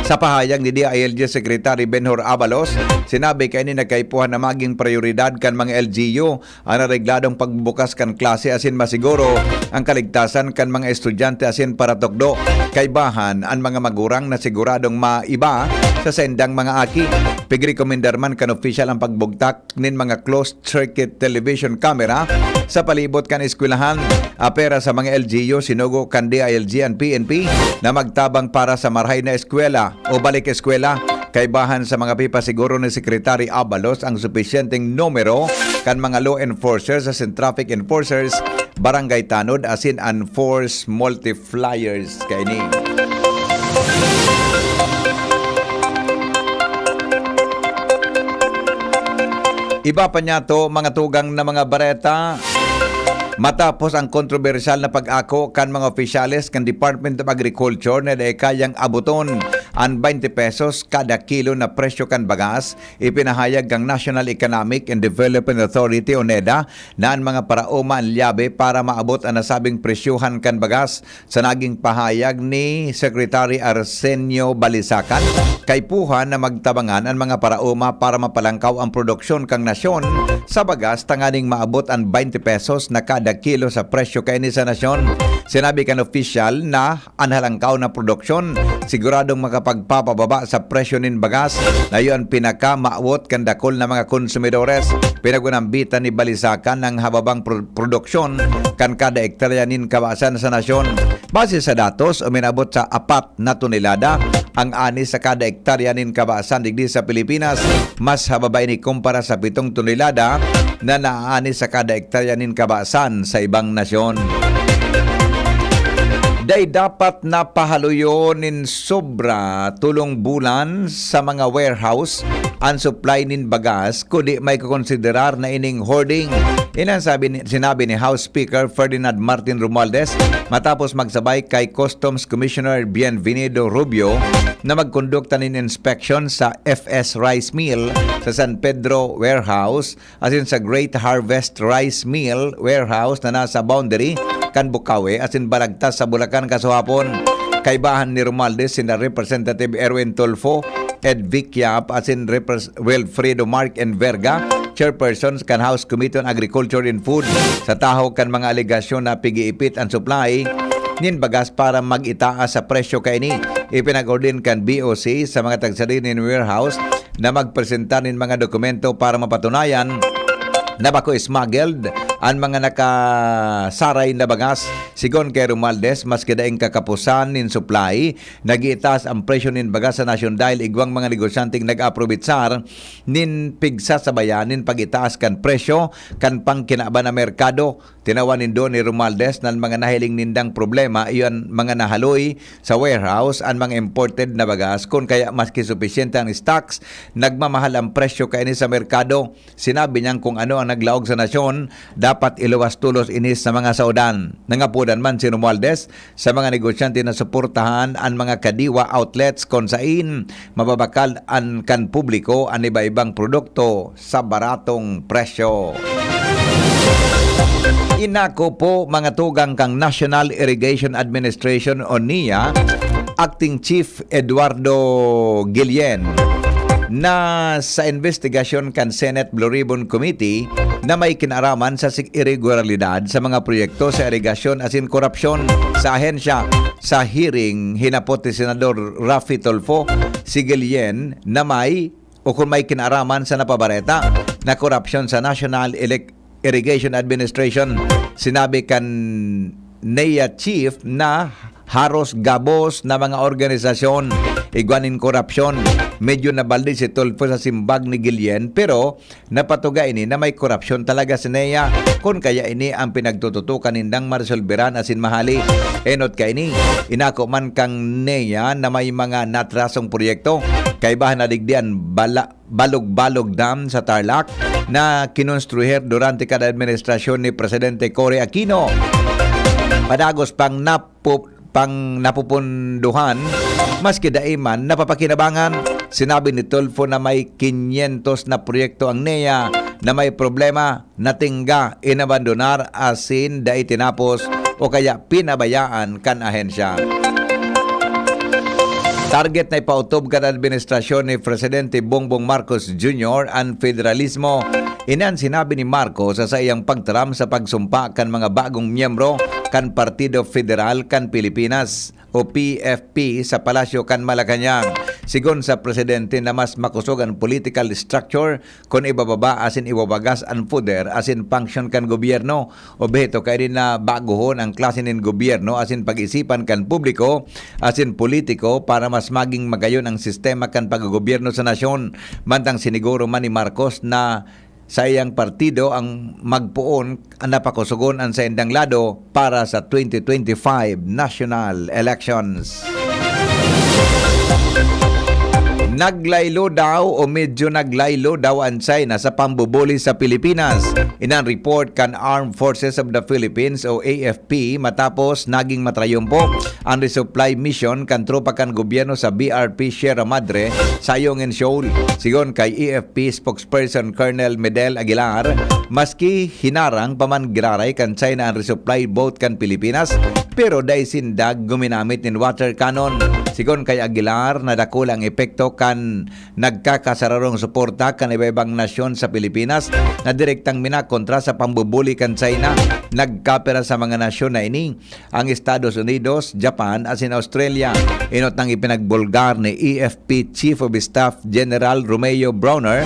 Sa pahayag ni D I L G Secretary Benhur Abalos, sinabi kaini na kaipuhan na maging prioridad kan mga L G U an aregladong pagbubukas kan klase asin masiguro an kaligtasan kan mga estudyante asin paratukdo. Kaibahan an mga magurang na siguradong maiba sa saindang mga aki. Pigrekomendar man kan opisyal ang pagbugtak nin mga closed-circuit television camera sa palibot kan eskwelahan. Apera sa mga L G U, sinugo kan D I L G an P N P na magtabang para sa marahay na eskwela o balik eskwela. Kaibahan sa mga pipasiguro ni Secretary Abalos ang supisyenteng numero kan mga law enforcers asin traffic enforcers, barangay tanod asin an force multipliers kaini. Iba pa niyato, mga tugang na mga bareta, matapos ang kontrobersyal na pag-ako kan mga opisyales kan Department of Agriculture na dai kayang abuton an twenty pesos kada kilo na presyo kan bagas, ipinahayag kan National Economic and Development Authority o NEDA na an mga paraoma an lyabe para maabot an nasabing presyohan kan bagas. Sa naging pahayag ni Secretary Arsenio Balisacan, kaipuhan na magtabangan an mga paraoma para mapalangkaw ang produksyon kan nasyon sa bagas tanganing maabot an twenty pesos na kada kilo sa presyo kaini sa nasyon. Sinabi kan opisyal na an halangkaw na produksyon siguradong makapagpapababa sa presyo nin bagas na iyo an pinakamawot kan dakul na mga konsumidores. Pinag-unambitan ni Balisacan ang hababang pro- produksyon kan kada hektarya nin kabasan sa nasyon. Base sa datos, uminabot sa apat na tonelada ang ani sa kada hektarya nin kabasan digdi sa Pilipinas. Mas hababa ini kumpara sa pitong tonelada na naaani sa kada hektarya nin kabasan sa ibang nasyon. Dai dapat na pahaluyon nin sobra tolong bulan sa mga warehouse an supply nin bagas, kundi may kokonsiderar na ining hoarding. Inan sabi ni, sinabi ni House Speaker Ferdinand Martin Romualdez matapos magsabay kay Customs Commissioner Bienvenido Rubio na magkondukta nin inspeksyon sa F S Rice Mill sa San Pedro Warehouse asin sa Great Harvest Rice Mill Warehouse na nasa boundary kan Bukawi asin Balagtas sa Bulacan kasuhapon. Kaibahan ni Romualdez sina Representative Erwin Tulfo, Ed Vic Yap asin Repres- Wilfredo Mark Enverga, chairpersons kan House Committee on Agriculture and Food, sa tahaw kan mga alegasyon na pig-iipit an supply nin bagas para mag-itaas sa presyo kaini. Ipinag-order kan B O C sa mga tagsadiri nin warehouse na magpresentar nin mga dokumento para mapatunayan na bako smuggled an mga nakasaray na bagas. Sigon kay Romualdez, maski daing kakapusan nin supply, nag-iitaas ang presyo nin bagas sa nasyon dahil igwang mga negosyanteng nag-aprobitsar nin pigsasabayan nin pag-itaas kan presyo kan pangkinaban na merkado. Tinawan nindo ni Romualdez na mga nahiling nindang problema iyo an mga nahaloy sa warehouse, an mga imported na bagas, kun kaya maski supisyente ang stocks, nagmamahal ang presyo kaini sa merkado. Sinabi niyang kung ano ang naglaog sa nasyon, dapat iluwas tolos ini sa mga saodan. Nangapodan man si Romualdez sa mga negosyante na suportahan an mga kadiwa outlets kun sain mababakal an kan publiko an iba-ibang produkto sa baratong presyo. Inako po mga tugang kan National Irrigation Administration o NIA, Acting Chief Eduardo Guillen, na sa investigasyon kan Senate Blue Ribbon Committee na may kinaraman sa sig- ireguralidad sa mga proyekto sa irigasyon asin korupsyon sa ahensya. Sa hearing, hinapot ni Senador Raffy Tulfo si Guillen na may o kung may kinaraman sa napabareta na korupsyon sa National Elec- Irrigation Administration. Sinabi kan NEA chief na haros gabos na mga organisasyon igwa nin korupsyon. Medyo nabaldi si Tulfo sa simbag ni Guillen, pero napatuga ini na may korupsyon talaga si NEA, kun kaya ini ang pinagtututukan nindang maresolberan asin mahali. Enot kaini, inako man kang NEA na may mga natrasong proyekto. Kaibahan na digdi an bala, Balog-Balog Dam sa Tarlac na kinonstruhir durante kan administrasyon ni Presidente Cory Aquino. Padagos pang napu- pang napupunduhan, maski dai man napapakinabangan. Sinabi ni Tulfo na may kinyentos na proyekto ang NEA na may problema, natingga, inabandonar asin dai tinapos o kaya pinabayaan kan ahensya. Target na ipautob kan administrasyon ni Presidente Bongbong Marcos Junior an federalismo. Ini an sinabi ni Marcos sa saiyang pagtaram sa pagsumpa kan mga bagong miyembro kan Partido Federal kan Pilipinas o P F P sa Palasyo kan Malacañang. Sigon sa presidente na mas makosog an political structure kun ibababa asin iwawagas an poder asin function kan gobyerno. Obheto kaini na bagohon ang klase nin gobyerno asin pag-isipan kan publiko asin politiko para mas maging magayon ang sistema kan paggogobyerno sa nasyon. Mantang siniguro man ni Marcos na saiyang partido ang magpoon na pakosogon an saindang lado para sa twenty twenty-five national elections. Naglaylo daw o medyo naglaylo daw an China sa pambubuli sa Pilipinas. Inan report kan Armed Forces of the Philippines o A F P matapos naging matrayumpo an resupply mission kan tropa kan gobyerno sa B R P Sierra Madre sa Ayungin Shoal. Sigon kay A F P spokesperson Colonel Medel Aguilar, maski hinarang pa man giraray kan China an resupply boat kan Pilipinas, pero dai sinda guminamit nin water cannon. Sigon kay Aguilar, nadakula ang epekto kan nagkakasararong suporta kan iba-ibang nasyon sa Pilipinas na direktang minakontra sa pambubuli kan China. Nagkapira sa mga nasyon na ini ang Estados Unidos, Japan, asin Australia. Enot nang ipinagbulgar ni E F P Chief of Staff General Romeo Brawner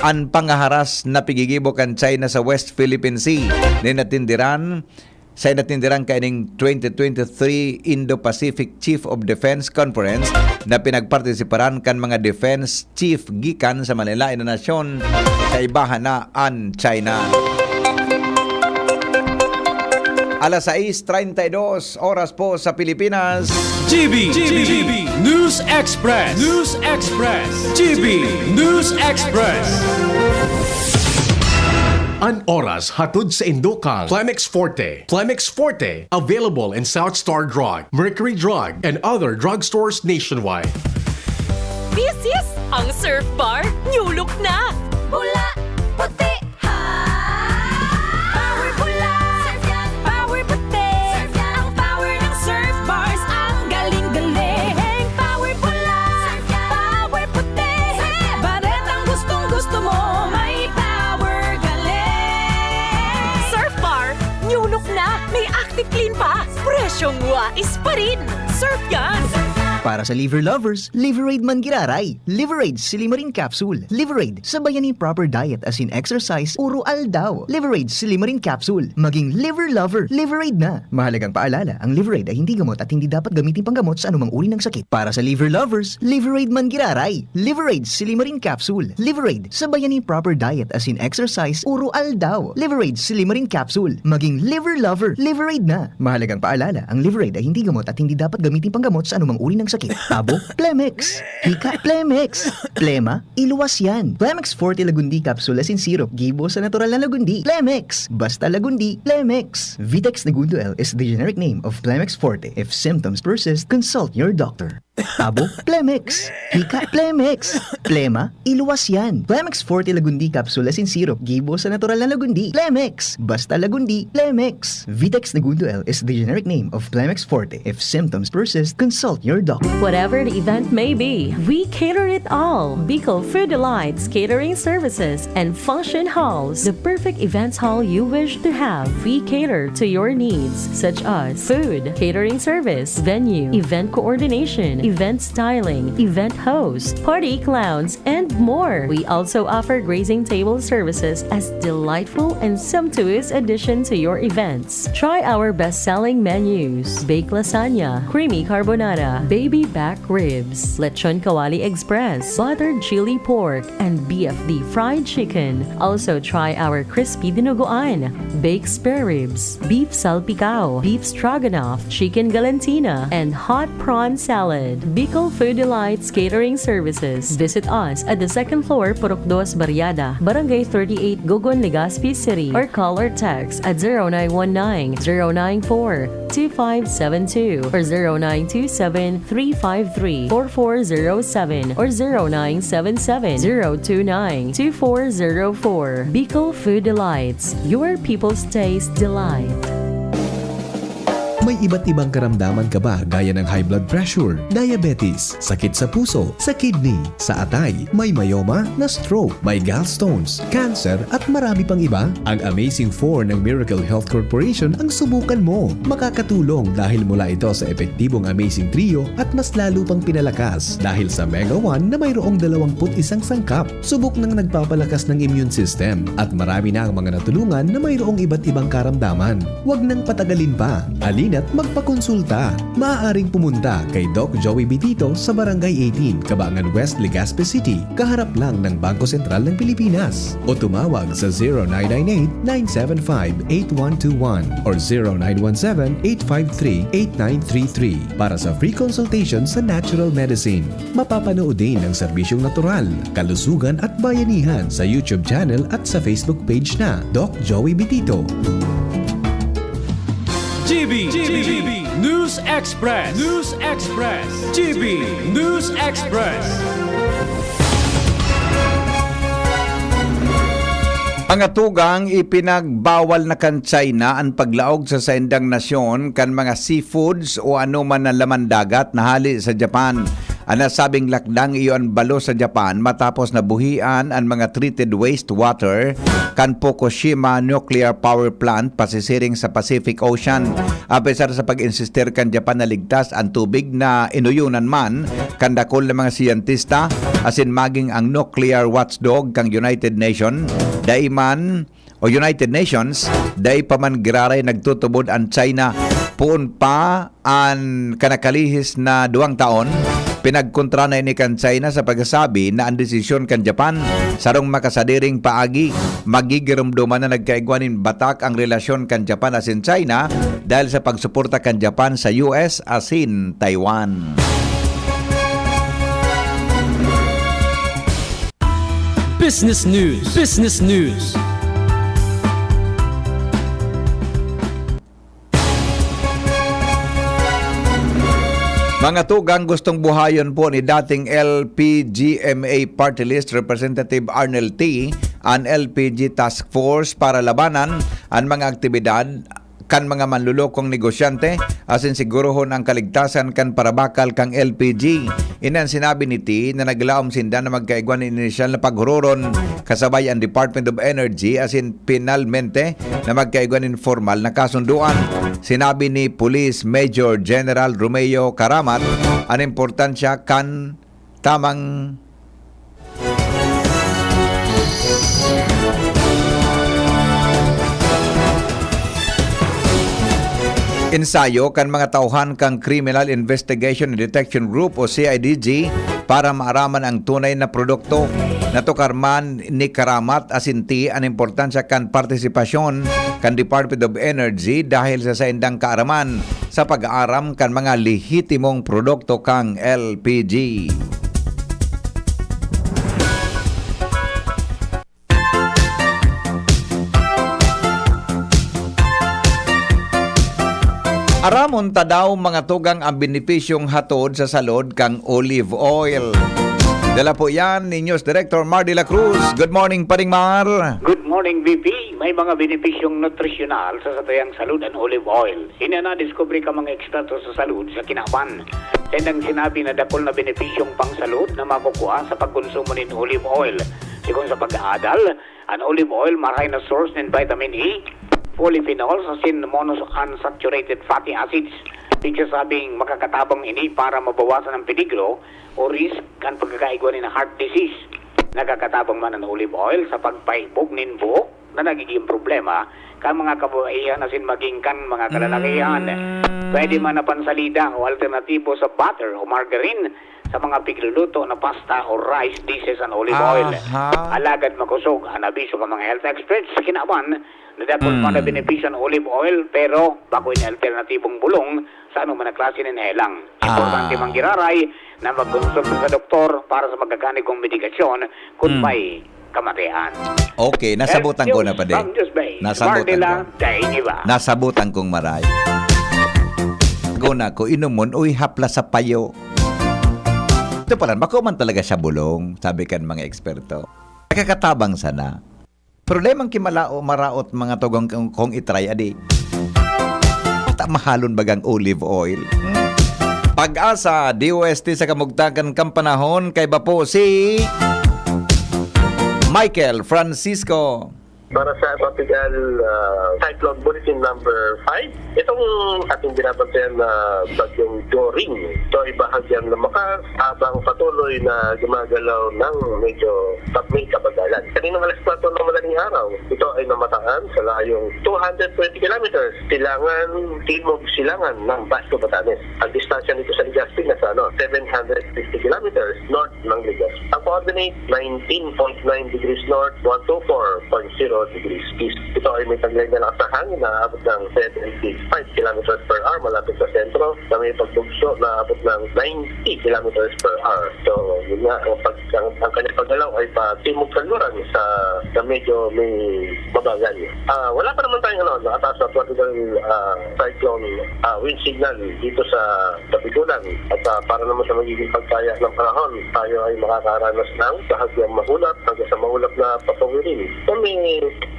an pangaharas na pigigibo kan China sa West Philippine Sea. Nin natindiran Sa natindiran kaining twenty twenty-three Indo-Pacific Chief of Defense Conference na pinagpartisiparan kan mga defense chief gikan sa manlaen na nasyon, kaibahan na an China. Alas sais treinta y dos oras po sa Pilipinas. G B, G B, News Express, News Express, G B News Express. An oras hatod sa Indocal, Plemex Forte. Plemex Forte, available in South Star Drug, Mercury Drug, and other drugstores nationwide. This is ang Surf Bar New Look na! Pula, puti, ha! Power pula! Surf yan! Power puti! Surf yan! Ang power ng Surf Bars, ang galing-galing! Power pula! Surf yan! Power puti! Surf yan! Baretang gustong-gusto mo, may power galing! Surf Bar New Look na! May Active Clean pa! Presyong wais pa rin! Surf yan! Para sa liver lovers, Liverade man giraray. Liverade Silimarin Capsule. Liverade, sabayan nin proper diet asin exercise, uro aldaw. Liverade Silimarin Capsule. Maging liver lover, Liverade na. Mahalagang paalala, ang Liverade ay hindi gamot at hindi dapat gamitin panggamot sa anumang uri ng sakit. Para sa liver lovers, Liverade man giraray. Liverade Silimarin Capsule. Liverade, sabayan nin proper diet asin exercise, uro aldaw. Liverade Silimarin Capsule. Maging liver lover, Liverade na. Mahalagang paalala, ang Liverade ay hindi gamot at hindi dapat gamitin panggamot sa anumang uri ng sakit. Abo, Plemex. Hika, Plemex. Plema, iluwas yan. Plemex Forte Lagundi Capsule asin Syrup. Gibo sa natural na Lagundi. Plemex. Basta Lagundi, Plemex. Vitex Negundo L is the generic name of Plemex Forte. If symptoms persist, consult your doctor. Abo, Plemex. Hika, Plemex. Plema, iluwas yan. Plemex Forte Lagundi Capsule asin Syrup. Gibo sa natural na Lagundi. Plemex. Basta Lagundi, Plemex. Vitex Negundo L is the generic name of Plemex Forte. If symptoms persist, consult your doctor. Whatever the event may be, we cater it all. Bicol Food Delights Catering Services and Function Halls, the perfect events hall you wish to have. We cater to your needs, such as food, catering service, venue, event coordination, event styling, event host, party clowns, and more. We also offer grazing table services as delightful and sumptuous addition to your events. Try our best-selling menus: baked lasagna, creamy carbonara, baby back ribs, lechon kawali express, buttered chili pork, and B F D fried chicken. Also try our crispy dinuguan, baked spare ribs, beef salpicao, beef stroganoff, chicken galantina, and hot prawn salad. Bicol Food Delights Catering Services. Visit us at the second floor, Purok Dos Barriada, Barangay thirty-eight, Gogon, Legazpi City, or call or text at zero nine one nine, zero nine four, two five seven two or zero nine two seven, three five three, four four zero seven or zero nine seven seven, zero two nine, two four zero four. Bicol Food Delights, your people's taste delight. May iba't ibang karamdaman ka ba, gaya ng high blood pressure, diabetes, sakit sa puso, sa kidney, sa atay, may myoma, na stroke, may gallstones, cancer, at marami pang iba? Ang Amazing Four ng Miracle Health Corporation ang subukan mo. Makakatulong dahil mula ito sa epektibong Amazing Trio at mas lalo pang pinalakas dahil sa Mega One na mayroong dalawampu't isang sangkap. Subok nang nagpapalakas ng immune system at marami na ang mga natulungan na mayroong iba't ibang karamdaman. Huwag nang patagalin pa. Halina't magpakonsulta. Maaaring pumunta kay Doc Joey Bitito sa Barangay eighteen, Cabangan West, Legazpi City, kaharap lang ng Bangko Sentral ng Pilipinas. O tumawag sa zero nine nine eight, nine seven five, eight one two one or zero nine one seven, eight five three, eight nine three three para sa free consultation sa natural medicine. Mapapanood din ang serbisyong natural, kalusugan at bayanihan sa YouTube channel at sa Facebook page na Doc Joey Bitito. G B, G B, News Express, News Express, G B News Express. Mga tugang, ipinagbawal na kan China an paglaog sa saindang nasyon kan mga seafoods o anoman na laman dagat na hali sa Japan. An nasabing lakdang iyo an balo sa Japan matapos na buhian an mga treated wastewater kan Fukushima Nuclear Power Plant pasisiring sa Pacific Ocean. Apesar sa pag-insistir kan Japan na ligtas an tubig na inuyonan man kan dakul na mga siyentista asin maging ang nuclear watchdog kan United Nations, dai man o United Nations, dai pa man giraray nagtutubod an China. Poon pa an kanakalihis na duwang taon, pinagkontra na ini kan China sa pagsasabi na an desisyon kan Japan sarong makasadiring paagi. Magigiromdoman na nagkaigwa nin batak ang relasyon kan Japan asin China dahil sa pagsuporta kan Japan sa U S asin Taiwan. Business News. Business News. Mga tugang, gustong buhayon po ni dating L P G M A Party List Representative Arnel T an L P G Task Force para labanan an mga aktibidad kan mga manlulokong negosyante asin sigurohon ang kaligtasan kan parabakal kan L P G. Ini an sinabi ni T na naglaom sinda na magkaigwa nin inisyal na paghuroron kasabay an Department of Energy asin finalmente na magkaigwa nin formal na kasunduan. Sinabi ni Police Major General Romeo Caramat an importansya kan tamang ensayo kan mga tauhan kan Criminal Investigation and Detection Group o C I D G para maaraman ang tunay na produkto. Natukar man ni Caramat asin T an importansya kan partisipasyon kan Department of Energy dahil sa saindang kaaraman sa pag-aaram kan mga lehitimong produkto kan L P G. Aramon ta daw, mga tugang, ang benepisyong hatod sa salud kan olive oil. Dala po yan ni News Director Mar de la Cruz. Good morning, Paring Mar. Good morning, V P. May mga benepisyong nutrisyonal sa satuyang salud an olive oil. Ini an nadiskubre kan mga eksperto sa salud sa kinaban. Saindang sinabi na dakul na benepisyong pangsalud na makukuha sa pagkonsumo nin olive oil. Sigon sa pag-aadal, an olive oil marahay na source nin vitamin E, polyphenols, asin monounsaturated fatty acids. Pigsasabing makakatabang ini para mabawasan ang peligro o risk kan pagkakaigwa nin heart disease. Nakakatabang man an olive oil sa pagpaibog nin buhok na nagiging problema kan mga kababaihan asin magin kan mga kalalakihan. Mm. Pwede man na pansalida o alternatibo sa butter o margarine sa mga pigluluto na pasta o rice dishes an olive oil. Aha. Alagad makosog an abiso kan mga health experts sa kinaban na dakul man na Mm. benepisyo an olive oil, pero bako ini alternatibong bulong sa anoman na klase nin helang. Importante Ah. man giraray na magkonsulta sa doktor para sa magkakanigong medikasyon kun Mm. may kamatayan. Okay, nasabutan ko na, Padi. Nasabutan ko. Nasabutan kong maray. Guna ko, inomon, uy, hapla sa payo. Ito pala, bako man talaga siya bulong, sabi kan mga eksperto. Nakakatabang sana. Problemang kimalao, maraot, mga tugang kung, kung itry, adi. Ta mahalon bagang olive oil. Hmm. Pag-asa, D O S T sa kamugtakan kan panahon, kaiba po si Michael Francisco. Para sa Tropical, ah, Cyclone Bulletin number five, itong ating binabantayan na bagyong Doring, ito ay bahagyang lumakas habang patuloy na gumagalaw ng medyo may kabagalan. Kaninang alas kwatro ng madaling araw, ito ay namataan sa layong two hundred twenty kilometers, silangan, timog silangan ng Basco, Batanes. Ang distansya nito sa Legazpi nasa, ano, seven hundred fifty kilometers north ng Legazpi. Ang coordinate, nineteen point nine degrees north, one two four point zero degrees east. Ito ay may taglay na lakas na hangin na aabot ng seventy-five kilometers per hour malapit sa sentro, na may pagbugso na abot ng ninety kilometers per hour. So, yun nga, ang pag- Ang, ang kanyang paggalaw ay pa Timog Kanluran sa, sa medyo may mabagal. Ah, wala pa naman tayong, ano, nakataas na tropical, ah, cyclone, ah, wind signal dito sa, sa Bigolan. At, ah, para naman sa magiging pagtaya ng panahon, tayo ay makakaranas ng bahagyang maulap hanggang sa maulap na papawirin. So, may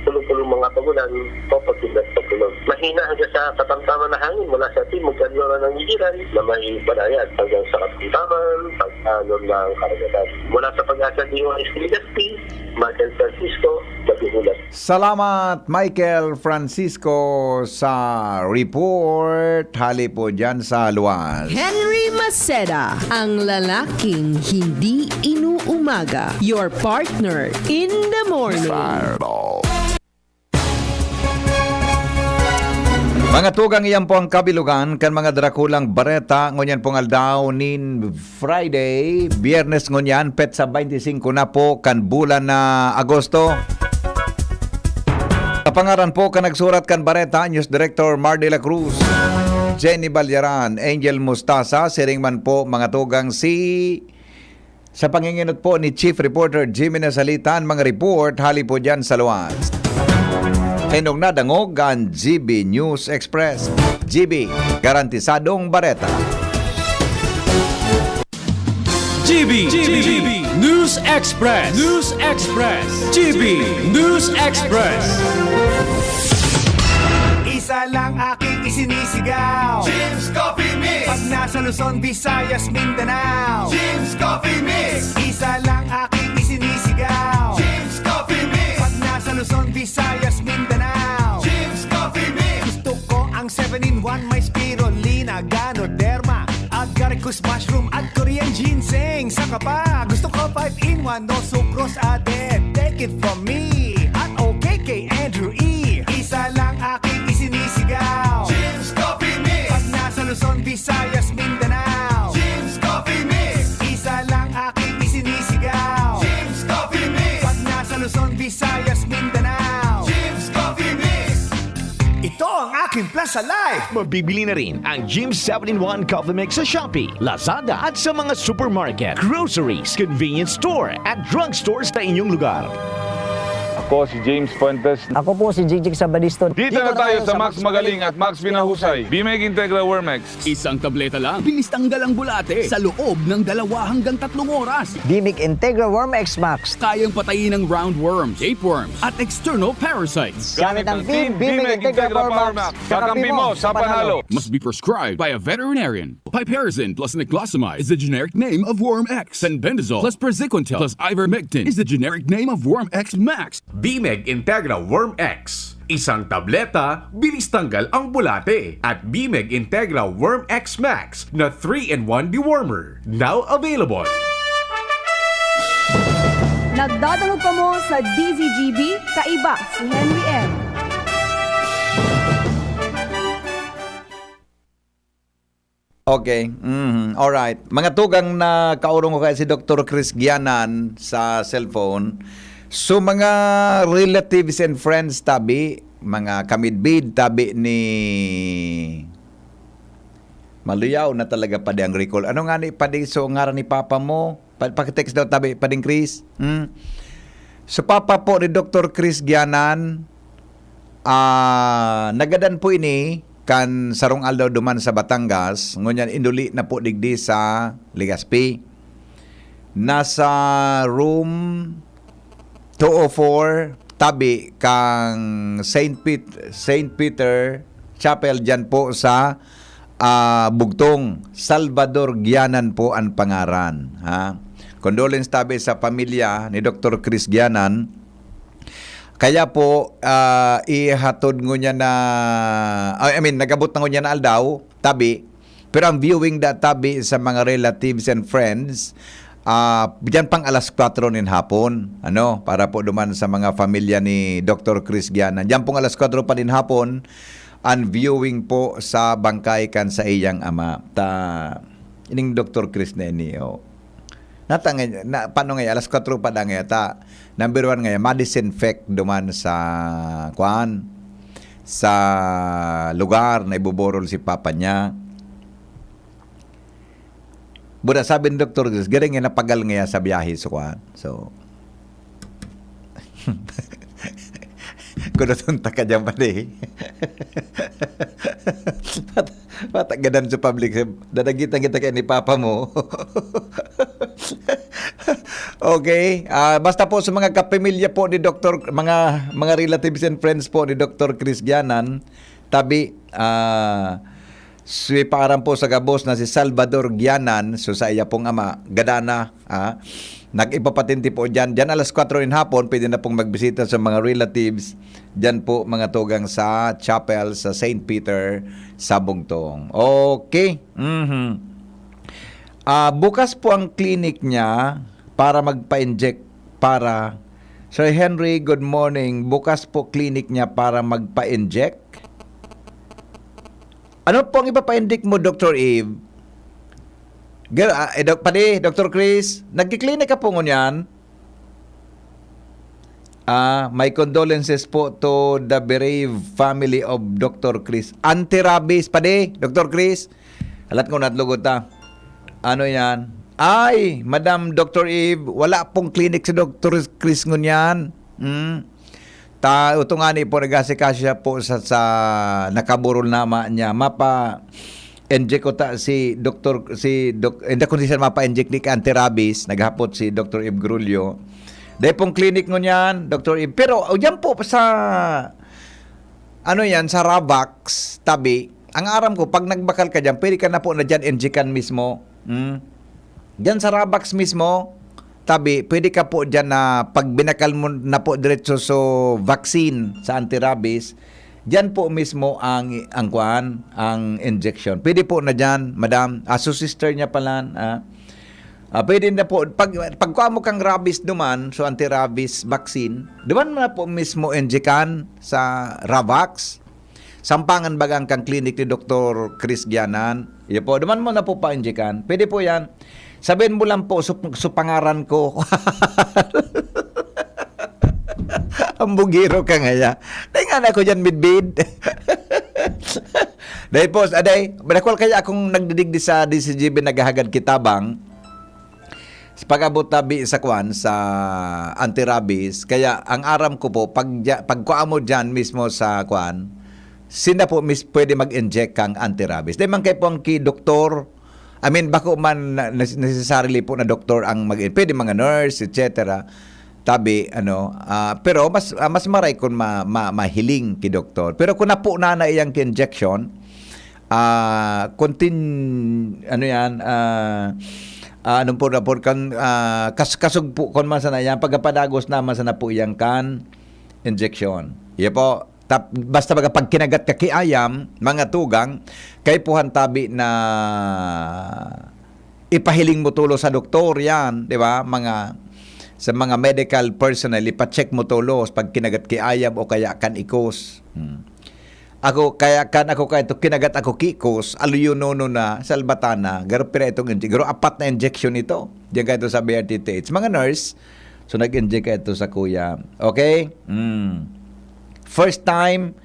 pulong-pulong mga pagulan o pagkidlat pagkulog. Mahina hanggang sa katamtaman na hangin mula sa timog kanluran ng Igiran na may banayad hanggang sa katamtaman, pag-alon ng karagatan. Mula sa Pag-asa D Y S P, Michael Francisco, Dapihulat. Salamat, Michael Francisco, sa report. Hali po dyan sa luwas. Henry Maceda, ang lalaking hindi inuumaga. Your partner in the morning. Fireball. Mga tugang, iyan po ang kabilugan kan mga drakulang bareta ngunyan pong aldaw nin Friday, Biyernes ngunyan, petsa twenty-five na po kan bulan na Agosto. Sa pangaran po kan nagsurat kan bareta, News Director Mar de la Cruz, Jenny Balyaran, Angel Mustasa, siring man po mga tugang si sa panginginot po ni Chief Reporter Jimmy Nasalitan, mga report hali po dyan sa luwas. Enong nadangog an G B News Express. G B, garantisadong bareta. G B, G B News Express. News Express. G B News Express. Isa lang aking isinisigaw. Jim's Coffee Mix. Pag nasa Luzon, Visayas, Mindanao. Jim's Coffee Mix. Isa lang aking isinisigaw. Jim's Coffee Mix. Pag nasa Luzon, Visayas, Mindanao. Jim's Coffee Mix. Gusto ko ang seven-in-one, may spirulina, ganoderma, agaricus mushroom at Korean ginseng. Saka pa, gusto ko five-in-one, no sucrose added. Take it from me at okay kay Andrew E. Isa lang aking isinisigaw. Jim's Coffee Mix. Pag nasa Luzon, Visayas, Mindanao. Jim's Coffee Mix. Isa lang aking isinisigaw. Jim's Coffee Mix. Pag nasa Luzon, Visayas, Mindanao. Jim's Coffee Mix. Ito ang aking Plaza Life. Mabibili na rin ang Jim's seven-in-one Coffee Mix sa Shopee, Lazada at sa mga supermarket, groceries, convenience store at drugstore sa inyong lugar. Ako si James Fuentes. Ako po si Jigjig Sabadisto. Dito na tayo sa Max Magaling at Max Pinahusay. Bimeg Integra Wormex. Isang tableta lang. Bilis tanggal ang bulate sa loob ng dalawa hanggang tatlong oras. Bimeg Integra Worm X Max. Kayang patayin ang roundworms, tapeworms, at external parasites. Gamit ang Team Bimeg Integra Power Max. Kakampi mo sa panalo. Must be prescribed by a veterinarian. Piperazine plus niclosamide is the generic name of Worm X. Fenbendazole plus praziquantel plus ivermectin is the generic name of Worm X Max. Bimeg Integra Worm X. Isang tableta, bilis tanggal ang bulate. At Bimeg Integra Worm X Max na three-in-one dewormer. Now available. Nagdadangog kamo sa D Z G B, kaiba si Henry M. Okay. Mhm. Alright. Mga tugang, na kaurong ko kaya si Doktor Chris Gianan sa cellphone. So, mga relatives and friends tabi, mga kamidbid tabi ni Maluyaw na talaga, padi, ang recall. Ano nga ni, padi, so ngaran ni papa mo? Pa-, pakitext daw tabi, Pading Chris. Hmm? So, papa po ni Doktor Chris Gianan, ah, nagadan po ini kan sarong aldaw duman sa Batangas, ngunyan inuli na po digdi sa Legazpi. Nasa room two oh four, tabi kang Saint Pet-, Saint Peter Chapel, dyan po sa, ah, Bugtong. Salvador Gianan po ang pangaran, ha? Condolence tabi sa pamilya ni Doktor Chris Gianan. Kaya po, ah, ihatod ngunyan na, I mean, nag-abot na ngunyan na aldaw, tabi. Pero ang viewing da tabi sa mga relatives and friends, ah, diyan pang alas kwatro nin hapon, ano, para po duman sa mga pamilya ni Doktor Chris Gianan. Diyan pong alas kwatro pa nin hapon, ang viewing po sa bangkay kan sa iyang ama. Ta, ining Doktor Chris na ini, oh. Nata nga, na, paano nga, alas kwatro pa da nga ta. Number one nga, ma-disinfect duman sa, kuan, sa lugar na ibuborol si papa niya. Buda, sabi ni Doktor Chris, garing nga napagal ngaya sa biyahe sa kuwan. So, kunuton ta ka dyan, padi. Pat-, patagadan sa public, dadagitan kita kay ni Papa mo. Okay. Ah, basta po sa mga kapamilya po ni Doktor, mga, mga relatives and friends po ni Doktor Chris Gianan, tabi, ah, si paaram po sa gabos na si Salvador Gianan, so sa iya pong ama, gadana, ah, nag-ipapatente po dyan. Dyan alas kwatro in hapon, pwede na pong magbisita sa mga relatives. Dyan po, mga tugang, sa chapel sa Saint Peter sa Bugtong. Okay. Mhm. Ah, bukas po ang clinic niya para magpa-inject para, Sir Henry, good morning. Bukas po clinic niya para magpa-inject. Ano po ang ipapa-inject mo, Doktor Eve? Gir-, ah, eh, Doc, padi, Doktor Chris, nagki-clinic ka po ngunyan? Ah, my condolences po to the bereaved family of Doktor Chris. Anti-rabies, padi, Doktor Chris. Alat ko, natlugot ta. Ano yan? Ay, Madam Doktor Eve, wala pong clinic si Doktor Chris ngunyan. Hmm. Ta, utong ani po, nag-asikaso siya po sa, sa nakaburol na ama niya. Mapa-inject ko ta si Doktor, si Doc, hindi ko siya mapa-inject ni anti-rabies, naghapot si Doktor Eve Grulio. Dahil pong clinic ngunyan, Doktor Eve. Pero, o, dyan po sa, ano yan, sa Ravax, tabi, ang aram ko, pag nagbakal ka dyan, pwede ka na po na dyan injectan mismo. Hmm. Dyan sa Ravax mismo, tabi, pwede ka po dyan na pag binakal mo na po diretso so vaccine sa anti-rabies, dyan po mismo ang, ang kuan, ang injection. Pwede po na dyan, madam. Ah, so sister niya pala, ah. Ah, pwede na po, pag, pagkuha mo kang rabies duman, so anti-rabies vaccine, duman mo na po mismo injekan sa Ravax. Sampangan baga ang kang clinic ni Doktor Chris Gianan. Iyo po, duman mo na po pa-injekan. Pwede po yan. Sabihin mo lang po, sup-, supangaran ko. Ang bugiro ka ngaya. Dahil nga na ako dyan, midbid. Dahil po, aday, madakwal kaya akong nagdidigdi sa D C G B naghahagad kitabang. Sa pag-abot tabi sa kwan, sa anti-rabies, kaya ang aram ko po, pag dya-, pagkua mo dyan mismo sa kwan, sinda po mis-, pwede mag-inject kang anti-rabies. Di man kayo po ang ki doktor, I mean, bako man na-, nes-, necessarily po na doktor ang mag-, pwede mga nurse, et cetera. Tabi, ano, ah, pero mas, ah, mas maray kung ma-, ma-, mahiling ki doktor. Pero kung napo na na iyang ki-injection, ah, contin-, ano yan, ah, ah, anong po, po kan, ah, kas-, kasog po, kon man sana yan, pagkapadagos naman sana po yan kan injection. Iya po, tap-, basta baga pag kinagat ka ki ayam, mga tugang, kay puhan tabi na ipahiling mo tulo sa doktor yan, di ba? Mga, sa mga medical personnel, ipacheck mo tulos pag kinagat ki ayam o kaya kan ikos. Hmm. Ako, kaya kan ako kaya to, kinagat ako ki ikos, aluyonono na, salbatana, garo pira itong inject, garo apat na injection ito. Diyan kaya to sa B R T T H. Mga nurse, so nag-inject kaya to sa kuya. Okay? Hmm. First time,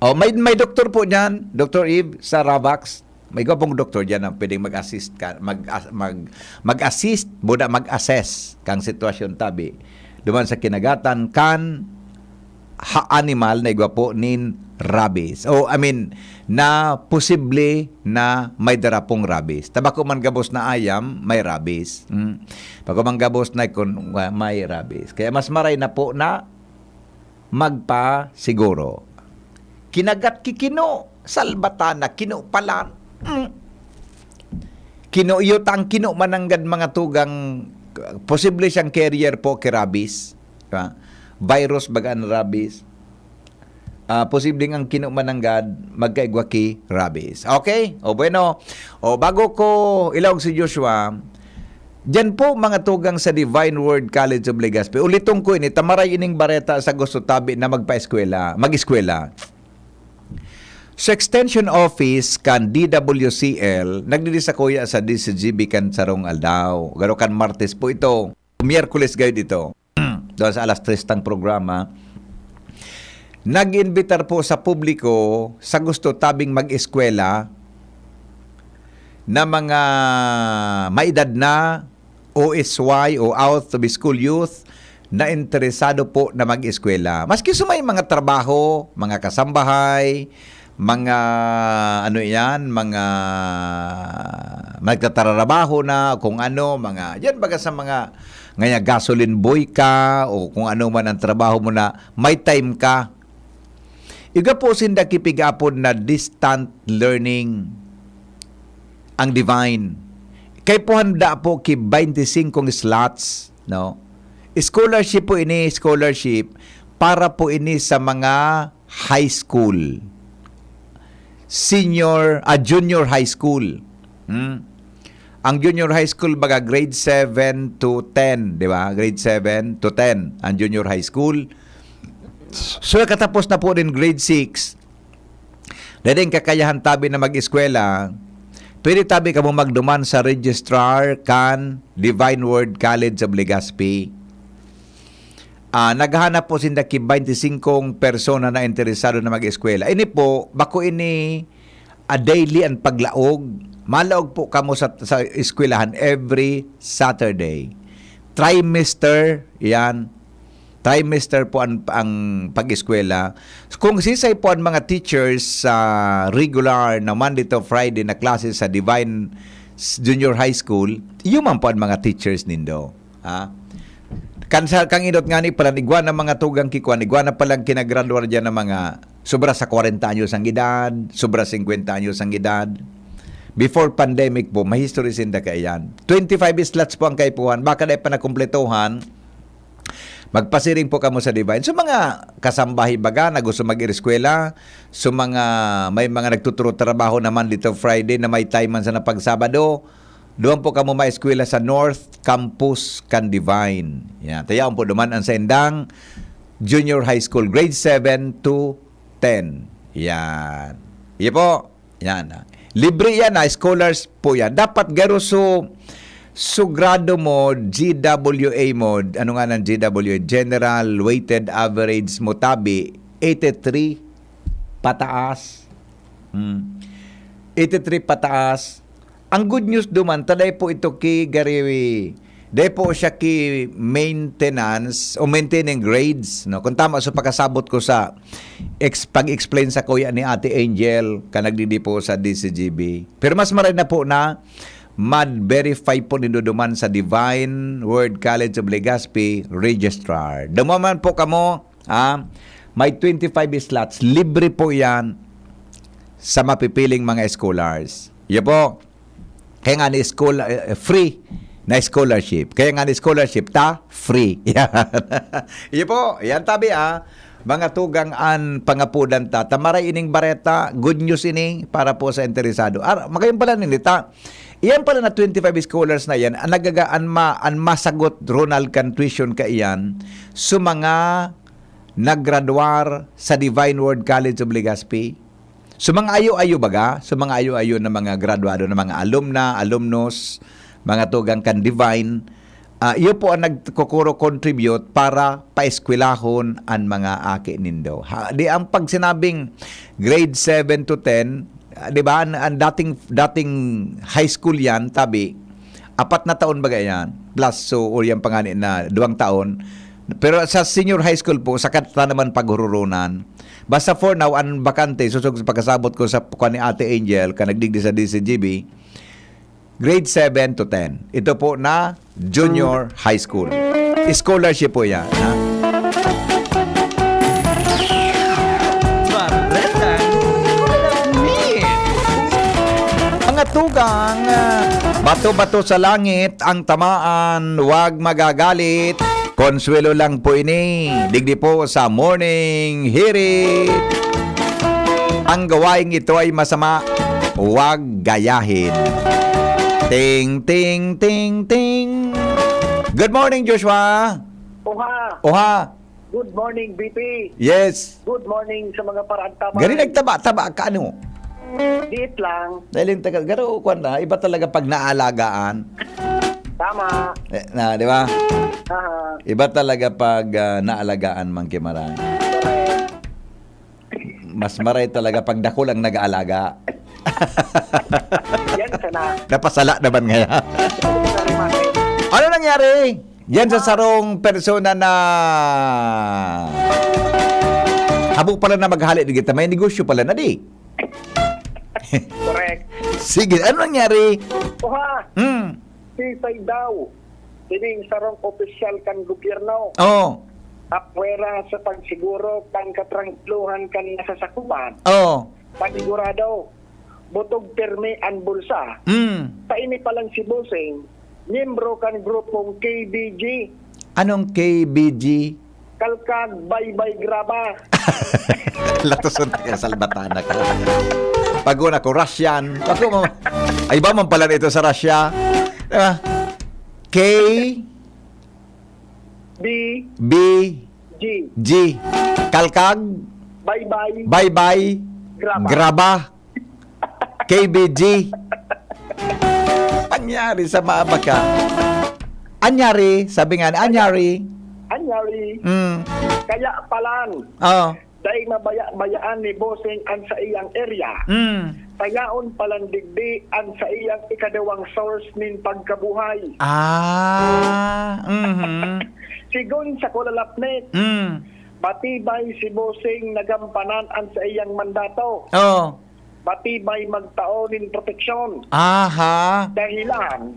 oh, may, may doktor po dyan, Doktor Eve, sa Ravax. May igwa pong doktor diyan na pwedeng mag-assist ka, mag, mag, mag-assist, buda mag-assess kang sitwasyon tabi. Duman sa kinagatan kan ha animal na igwa po nin rabies. O, I mean, na posible na may dara pong rabies. Tabako man gabos na ayam, may rabies. Hmm. Bako man gabos na kun, may rabies. Kaya mas maray na po na magpasiguro. Kinagat ki kino, salbatana, kino pala. Mm. Kino iyo ta ang kino mananggad mga tugang, posible siyang carrier po ki rabies. Di ba? Virus baga an rabies. Ah, posibleng ang kino mananggad magkaigwa ki rabies. Okay? O bueno, o bago ko ilaog si Joshua, diyan po, mga tugang sa Divine Word College of Legazpi. Uliton ko ini, ta maray ining bareta sa gusto tabi na magpaeskwela, mag-eskwela. Sa extension office kan D W C L, nagdidisakuya sa D C G B kan sarong aldaw. Garo kan Martes po ito. Miyerkules gayod ito. Doon sa alas tres tang programa. Nag-imbitar po sa publiko sa gusto tabing mag-eskwela na mga maedad na, O S Y o out of school youth, na interesado po na mag-eskwela. Maski sa may mga trabaho, mga kasambahay, mga ano yan, mga magtatrabaho na, kung ano, mga, yan baga sa mga, ngaya gasoline boy ka, o kung ano man ang trabaho mo na, may time ka. Igwa po sinda ki pig-apod na distant learning ang Divine. Kay po handa po ki twenty-five slots, no? Scholarship po ini, scholarship para po ini sa mga high school. Senior, ah, junior high school. Hmm? Ang junior high school, baga grade seven to ten, di ba? Grade seven to ten, ang junior high school. So, katapos na po din grade six, dai kakayahan tabi na mag-eskwela, pwede tabi kamo magduman sa registrar kan Divine Word College of Legazpi. Ah, naghahanap po sinda ki twenty-five persona na interesado na mag-eskwela. Ini po, bako ini, ah, daily ang paglaog. Malaog po kamo sa, sa eskwelahan every Saturday. Trimester, yan. Trimester po ang, ang pag-eskwela. Kung sisay po ang mga teachers sa regular na Monday to Friday na klase sa Divine Junior High School, iyo man po ang mga teachers nindo. Ha? Kan sa, kang inot nga ni palan, igwa na mga tugang ki kwan, igwa na palang kinagradwar dyan na mga sobra sa kwarenta anyos ang edad, sobra singkwenta anyos ang edad. Before pandemic po, may history sinda kaiyan. Twenty-five slots po ang kaipuhan, baka dai pa nakumpletuhan, magpasiring po kamo sa Divine. So, mga kasambahay baga na gusto mag-eskwela, so, mga, may mga nagtuturo trabaho naman dito Friday na may time man sa napagsabado, duman po kamo maeskwela sa North Campus kan Divine. Yan. Tayaon po duman ang saindang junior high school, grade seven to ten. Yan. Iyo po. Yan, ah. Libre yan, ah. Scholars po yan. Dapat garo so, so grado mo, G W A mo, ano nga ng G W A? General weighted average mo, tabi, eighty-three pataas. Hmm. Eighty-three pataas. Ang good news duman, ta dai po ito ki gari, dai po siya ki maintenance o maintaining grades, no? Kung tama, so, pagkasabot ko sa ex-, pag-explain sa kuya ni Ate Angel, ka nagdidi po sa D C G B. Pero mas maray na po na mag-verify po nindo duman sa Divine Word College of Legazpi Registrar. Duman man po kamo, ah, may twenty-five slots. Libre po yan sa mapipiling mga scholars. Iyo po. Kaya nga ni school, eh, free na scholarship. Kaya nga ni scholarship, ta free. Yan. Iyo po, yan tabi, ah. Mga tugang an pangapodan ta. Ta maray ining bareta, good news ini para po sa interesado. Ar-, magayon pala nini ta. Iyan pala na twenty-five scholars na yan, ang nagaga-, an ma-, an masagot, Ronald, kan tuition kaiyan, so mga naggraduar sa Divine Word College of Legazpi. So, mga ayo-ayo baga, so, mga ayo-ayo na mga graduado na mga alumna, alumnus, mga tugang kan Divine, ah, iyo po ang nagkukuro contribute para paeskwelahon an mga aki nindo. Ha, di ang pag sinabing grade seven to ten, ah, di ba, an, an dating, dating high school yan, tabi, apat na taon baga yan, plus, so, o yan pa nga ni na duwang taon. Pero sa senior high school po, saka ta naman paghururunan. Basta for now, ang bakante, susog sa pagkasabot ko sa kuwan ni Ate Angel, ka nagdigdi sa D C G B, grade seven to ten. Ito po na junior high school. Scholarship po yan, ha? Bareta. Mga tugang, bato-bato sa langit ang tamaan, wag magagalit. Konsuelo lang po ini. Digdi po sa Morning Hirit. Ang gawaing ito ay masama. Huwag gayahin. Ting, ting, ting, ting. Good morning, Joshua. Oha. Oha. Good morning, B P. Yes. Good morning sa mga paraantaman. Gani nagtaba-taba ka, ano? Diit lang. Dahil yung taga, garo, kwan na, iba talaga pag naalagaan. Tama. Eh, na, di ba? Aha. Iba talaga pag, ah, naalagaan, Mang Kimaray. Correct. Mas maray talaga pag dakul ang nag-aalaga. Yan, sa Napasala naman ngaya. Ano nangyari? Yan sa sarong persona na habo pala na maghali di kita. May negosyo pala na di. Correct. Sige, ano nangyari? Oha, Hmm. sisay daw. Sining sarong opisyal kan gobyerno. Oh. Apwera sa pagsiguro kan katrangkiluhan kan nasasakupan. Oh. Panigurado, butog pirmi an bulsa. Mm. Sa ini pa lang si Bossing, miyembro kan grupong K B G, Anong K B G? Kalkag Baybay Graba. Latoson ka, salbatana ka. Pag una ko, Russian. Ako, ma- ay ba man pala nito sa Russia? Diba? K B B G. G. Kalkag, Baybay. Baybay, Graba. Graba, K B G. Anyari sa maabaka. Anyari, sabi nga, anyari. Anyari. Mm. Kaya palan, Oh. dahil mabaya-bayaan ni Bossing an sa iyang area. Mm. Sayaon palan digdi an sa iyang ikadawang source nin pagkabuhay. Ah. Mhm. Sigon sa Kulalapnet, Mm. matibay si Bossing nagampanan an sa iyang mandato. Oh. Matibay magtao nin proteksyon. Aha. Dahilan,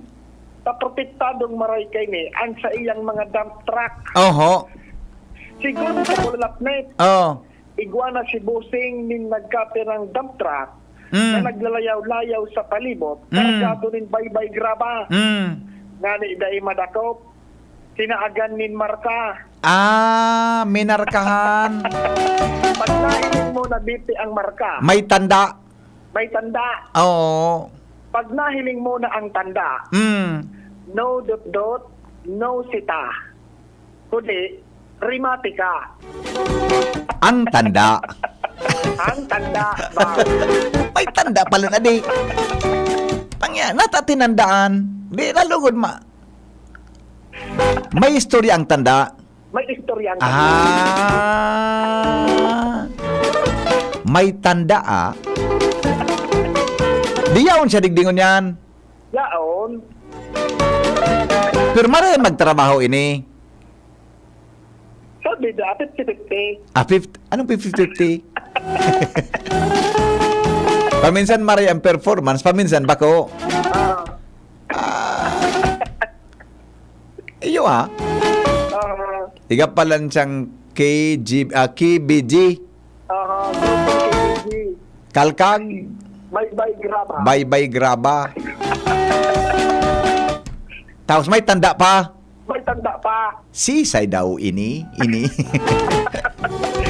paprotektadong maray kaini an sa iyang mga dump truck. Oho. Sigon sa Kulalapnet, Oh. igwa na si Bossing nin nagkapirang dump truck na Mm. naglalayaw-layaw sa palibot, Mm. kargado nin baybay graba. Mm. Ngani dai madakop, tinaagan nin marka. Ah, minarkahan. Pag nahiling mo na bipi ang marka, May tanda. may tanda. Oo. Pag nahiling mo na ang tanda, Mm. no dot-dot, no sita. Kundi, rimati ka. Ang tanda. Ang tanda ba? May tanda pala na di. Pangya, nata tinandaan. Di, nalugod ma. May istorya ang tanda. May istorya ang Ah. May tanda, ah. Di yaon siya digdingon yan. Yaon. Pero marayan magtrabaho ini. Sabi na, fifty-fifty. Ah, fifty, anong fifty-fifty? Paminsan maray ang performance, paminsan bako. Ah, Ah. Iyo, ah. ah, Iga pala siyang K G, ah, K B G. ah, grupo K B G. Kalkag, Baybay graba. Baybay Graba. Tapos may tanda pa. May tanda pa. Sisay daw ini, ini.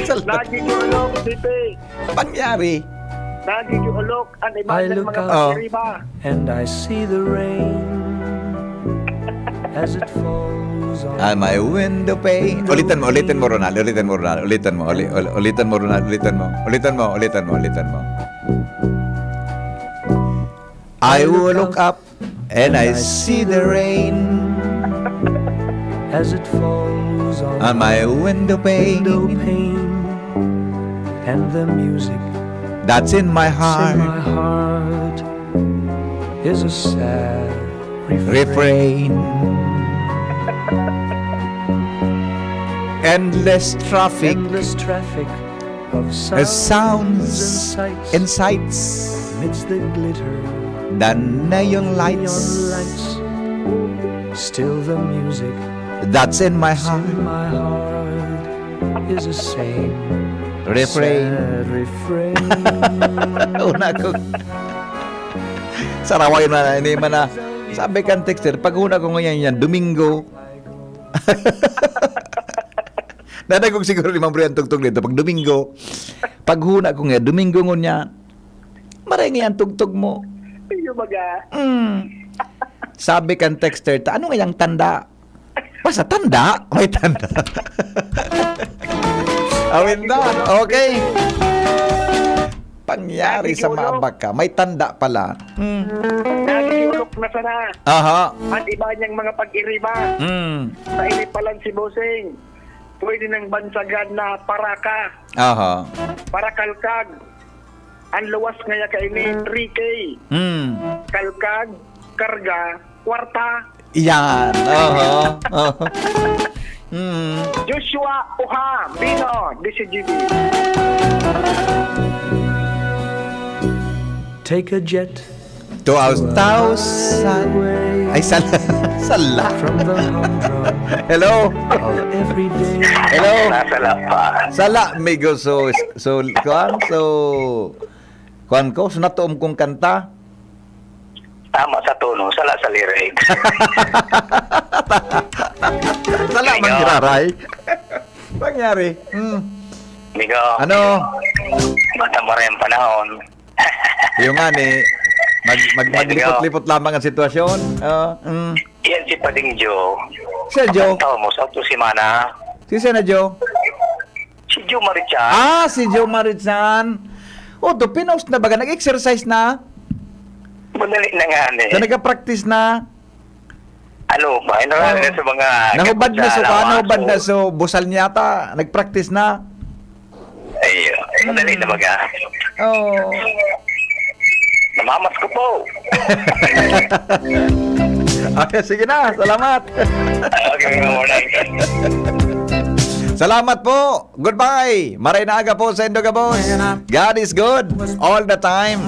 Salbat. Nagigulok, Titi. Pangyari. Nagigulok ang iba I ng look mga up. Oh. pagkiriba. And I see the rain as it falls on Ah, my window pane. Ulitan mo, ulitan mo, Ronald. Ulitan mo, Ronald. Ulitan mo. Uli, uli, ulitan mo, Ronald. Ulitan mo. Ulitan mo, ulitan mo, ulitan mo. I will look up and I see the rain as it falls on on my window window pane. pane, and the music That's in my in heart. My heart is a sad refrain. Refrain. Endless traffic. Endless traffic of As sounds, sounds and and sights sights. Amidst the glitter The neon of lights. Neon lights. Still the music That's in my in heart. My heart is the same Refrain. Sad refrain. Una ko. Saraway na, hindi man na. Sabi kan texter, pag una ko ngayon yan, Domingo. Nadagog siguro ni Ma'am Brian tugtog dito pag Domingo. Pag huna ko nga, Domingo ngun niya, maray nga yan tugtog mo. Iyo baga. Mm. Sabi kan texter ta, ano nga yang tanda? Basta tanda, may tanda. Awin na, okay. Pangyari sa maabak ka, may tanda pala. Mm. Nagigulok na sana. Aha. At iba niyang mga pag-iriba. Mm. Sa inipalan si Bossing. Pwede nang bansagan na paraka. Aha. Parakalkag. Ang luwas ngaya kaini, three K. Hmm. Kalkag, karga, kwarta. Yan. Oho. Oho. Hmm. Joshua Uha, Bino, D C G B. Take a jet Two thousand. Ay, sala. Sala. From the humdrum Hello. Of everyday Hello. Nasala pa. Sala, migo. So, so, kuan? So, kuan ko? So, natuom kong kanta? Tama sa tono, sala sa lyrics. Sala, Migo. manggiraray. Nangyari. Hmm. Migo, Ano? Bata mo rin panahon. Yung nga ni, mag, mag, maglipot-lipot lamang ang sitwasyon. Oh, mm. Yan si Pading Joe. Siya, Joe. Tao mo sa auto semana. Si Sena Joe. Si Joe Marichan. Ah, si Joe Marichan. O, to, pinost na baga? Nag-exercise na? Madali na nga ni. Na nag-practice na? Ano pa? Inarali na sa mga Nahubad na so, sa nahubad na lawas, so, busal niya ta. Nag-practice na. Ay, madali na baga. Oh. Namamas ko po. Okay, sige na. Salamat. Okay, good morning. Salamat po. Goodbye. Maray na aga po sa Indo Gabos. God is good all the time.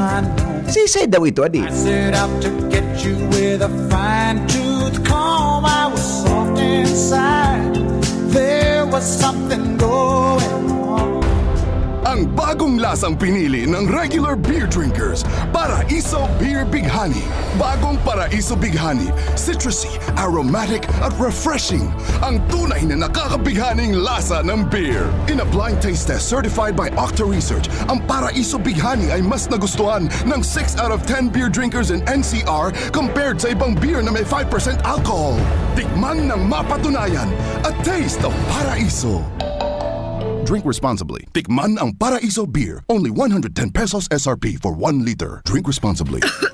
Sisay daw ito, adi? I set out to get you with a fine tooth comb. I was soft inside. There was something going on. Ang bagong lasang pinili ng regular beer drinkers, Paraiso Beer Bighani. Bagong Paraiso Bighani, citrusy, aromatic at refreshing. Ang tunay na nakakabighaning lasa ng beer. In a blind taste test certified by Octa Research, ang Paraiso Bighani ay mas nagustuhan ng six out of ten beer drinkers in N C R compared sa ibang beer na may five percent alcohol. Tikman ng mapatunayan, a taste of Paraiso. Drink responsibly. Tikman ang Paraiso Beer. Only one hundred ten pesos S R P for one liter. Drink responsibly.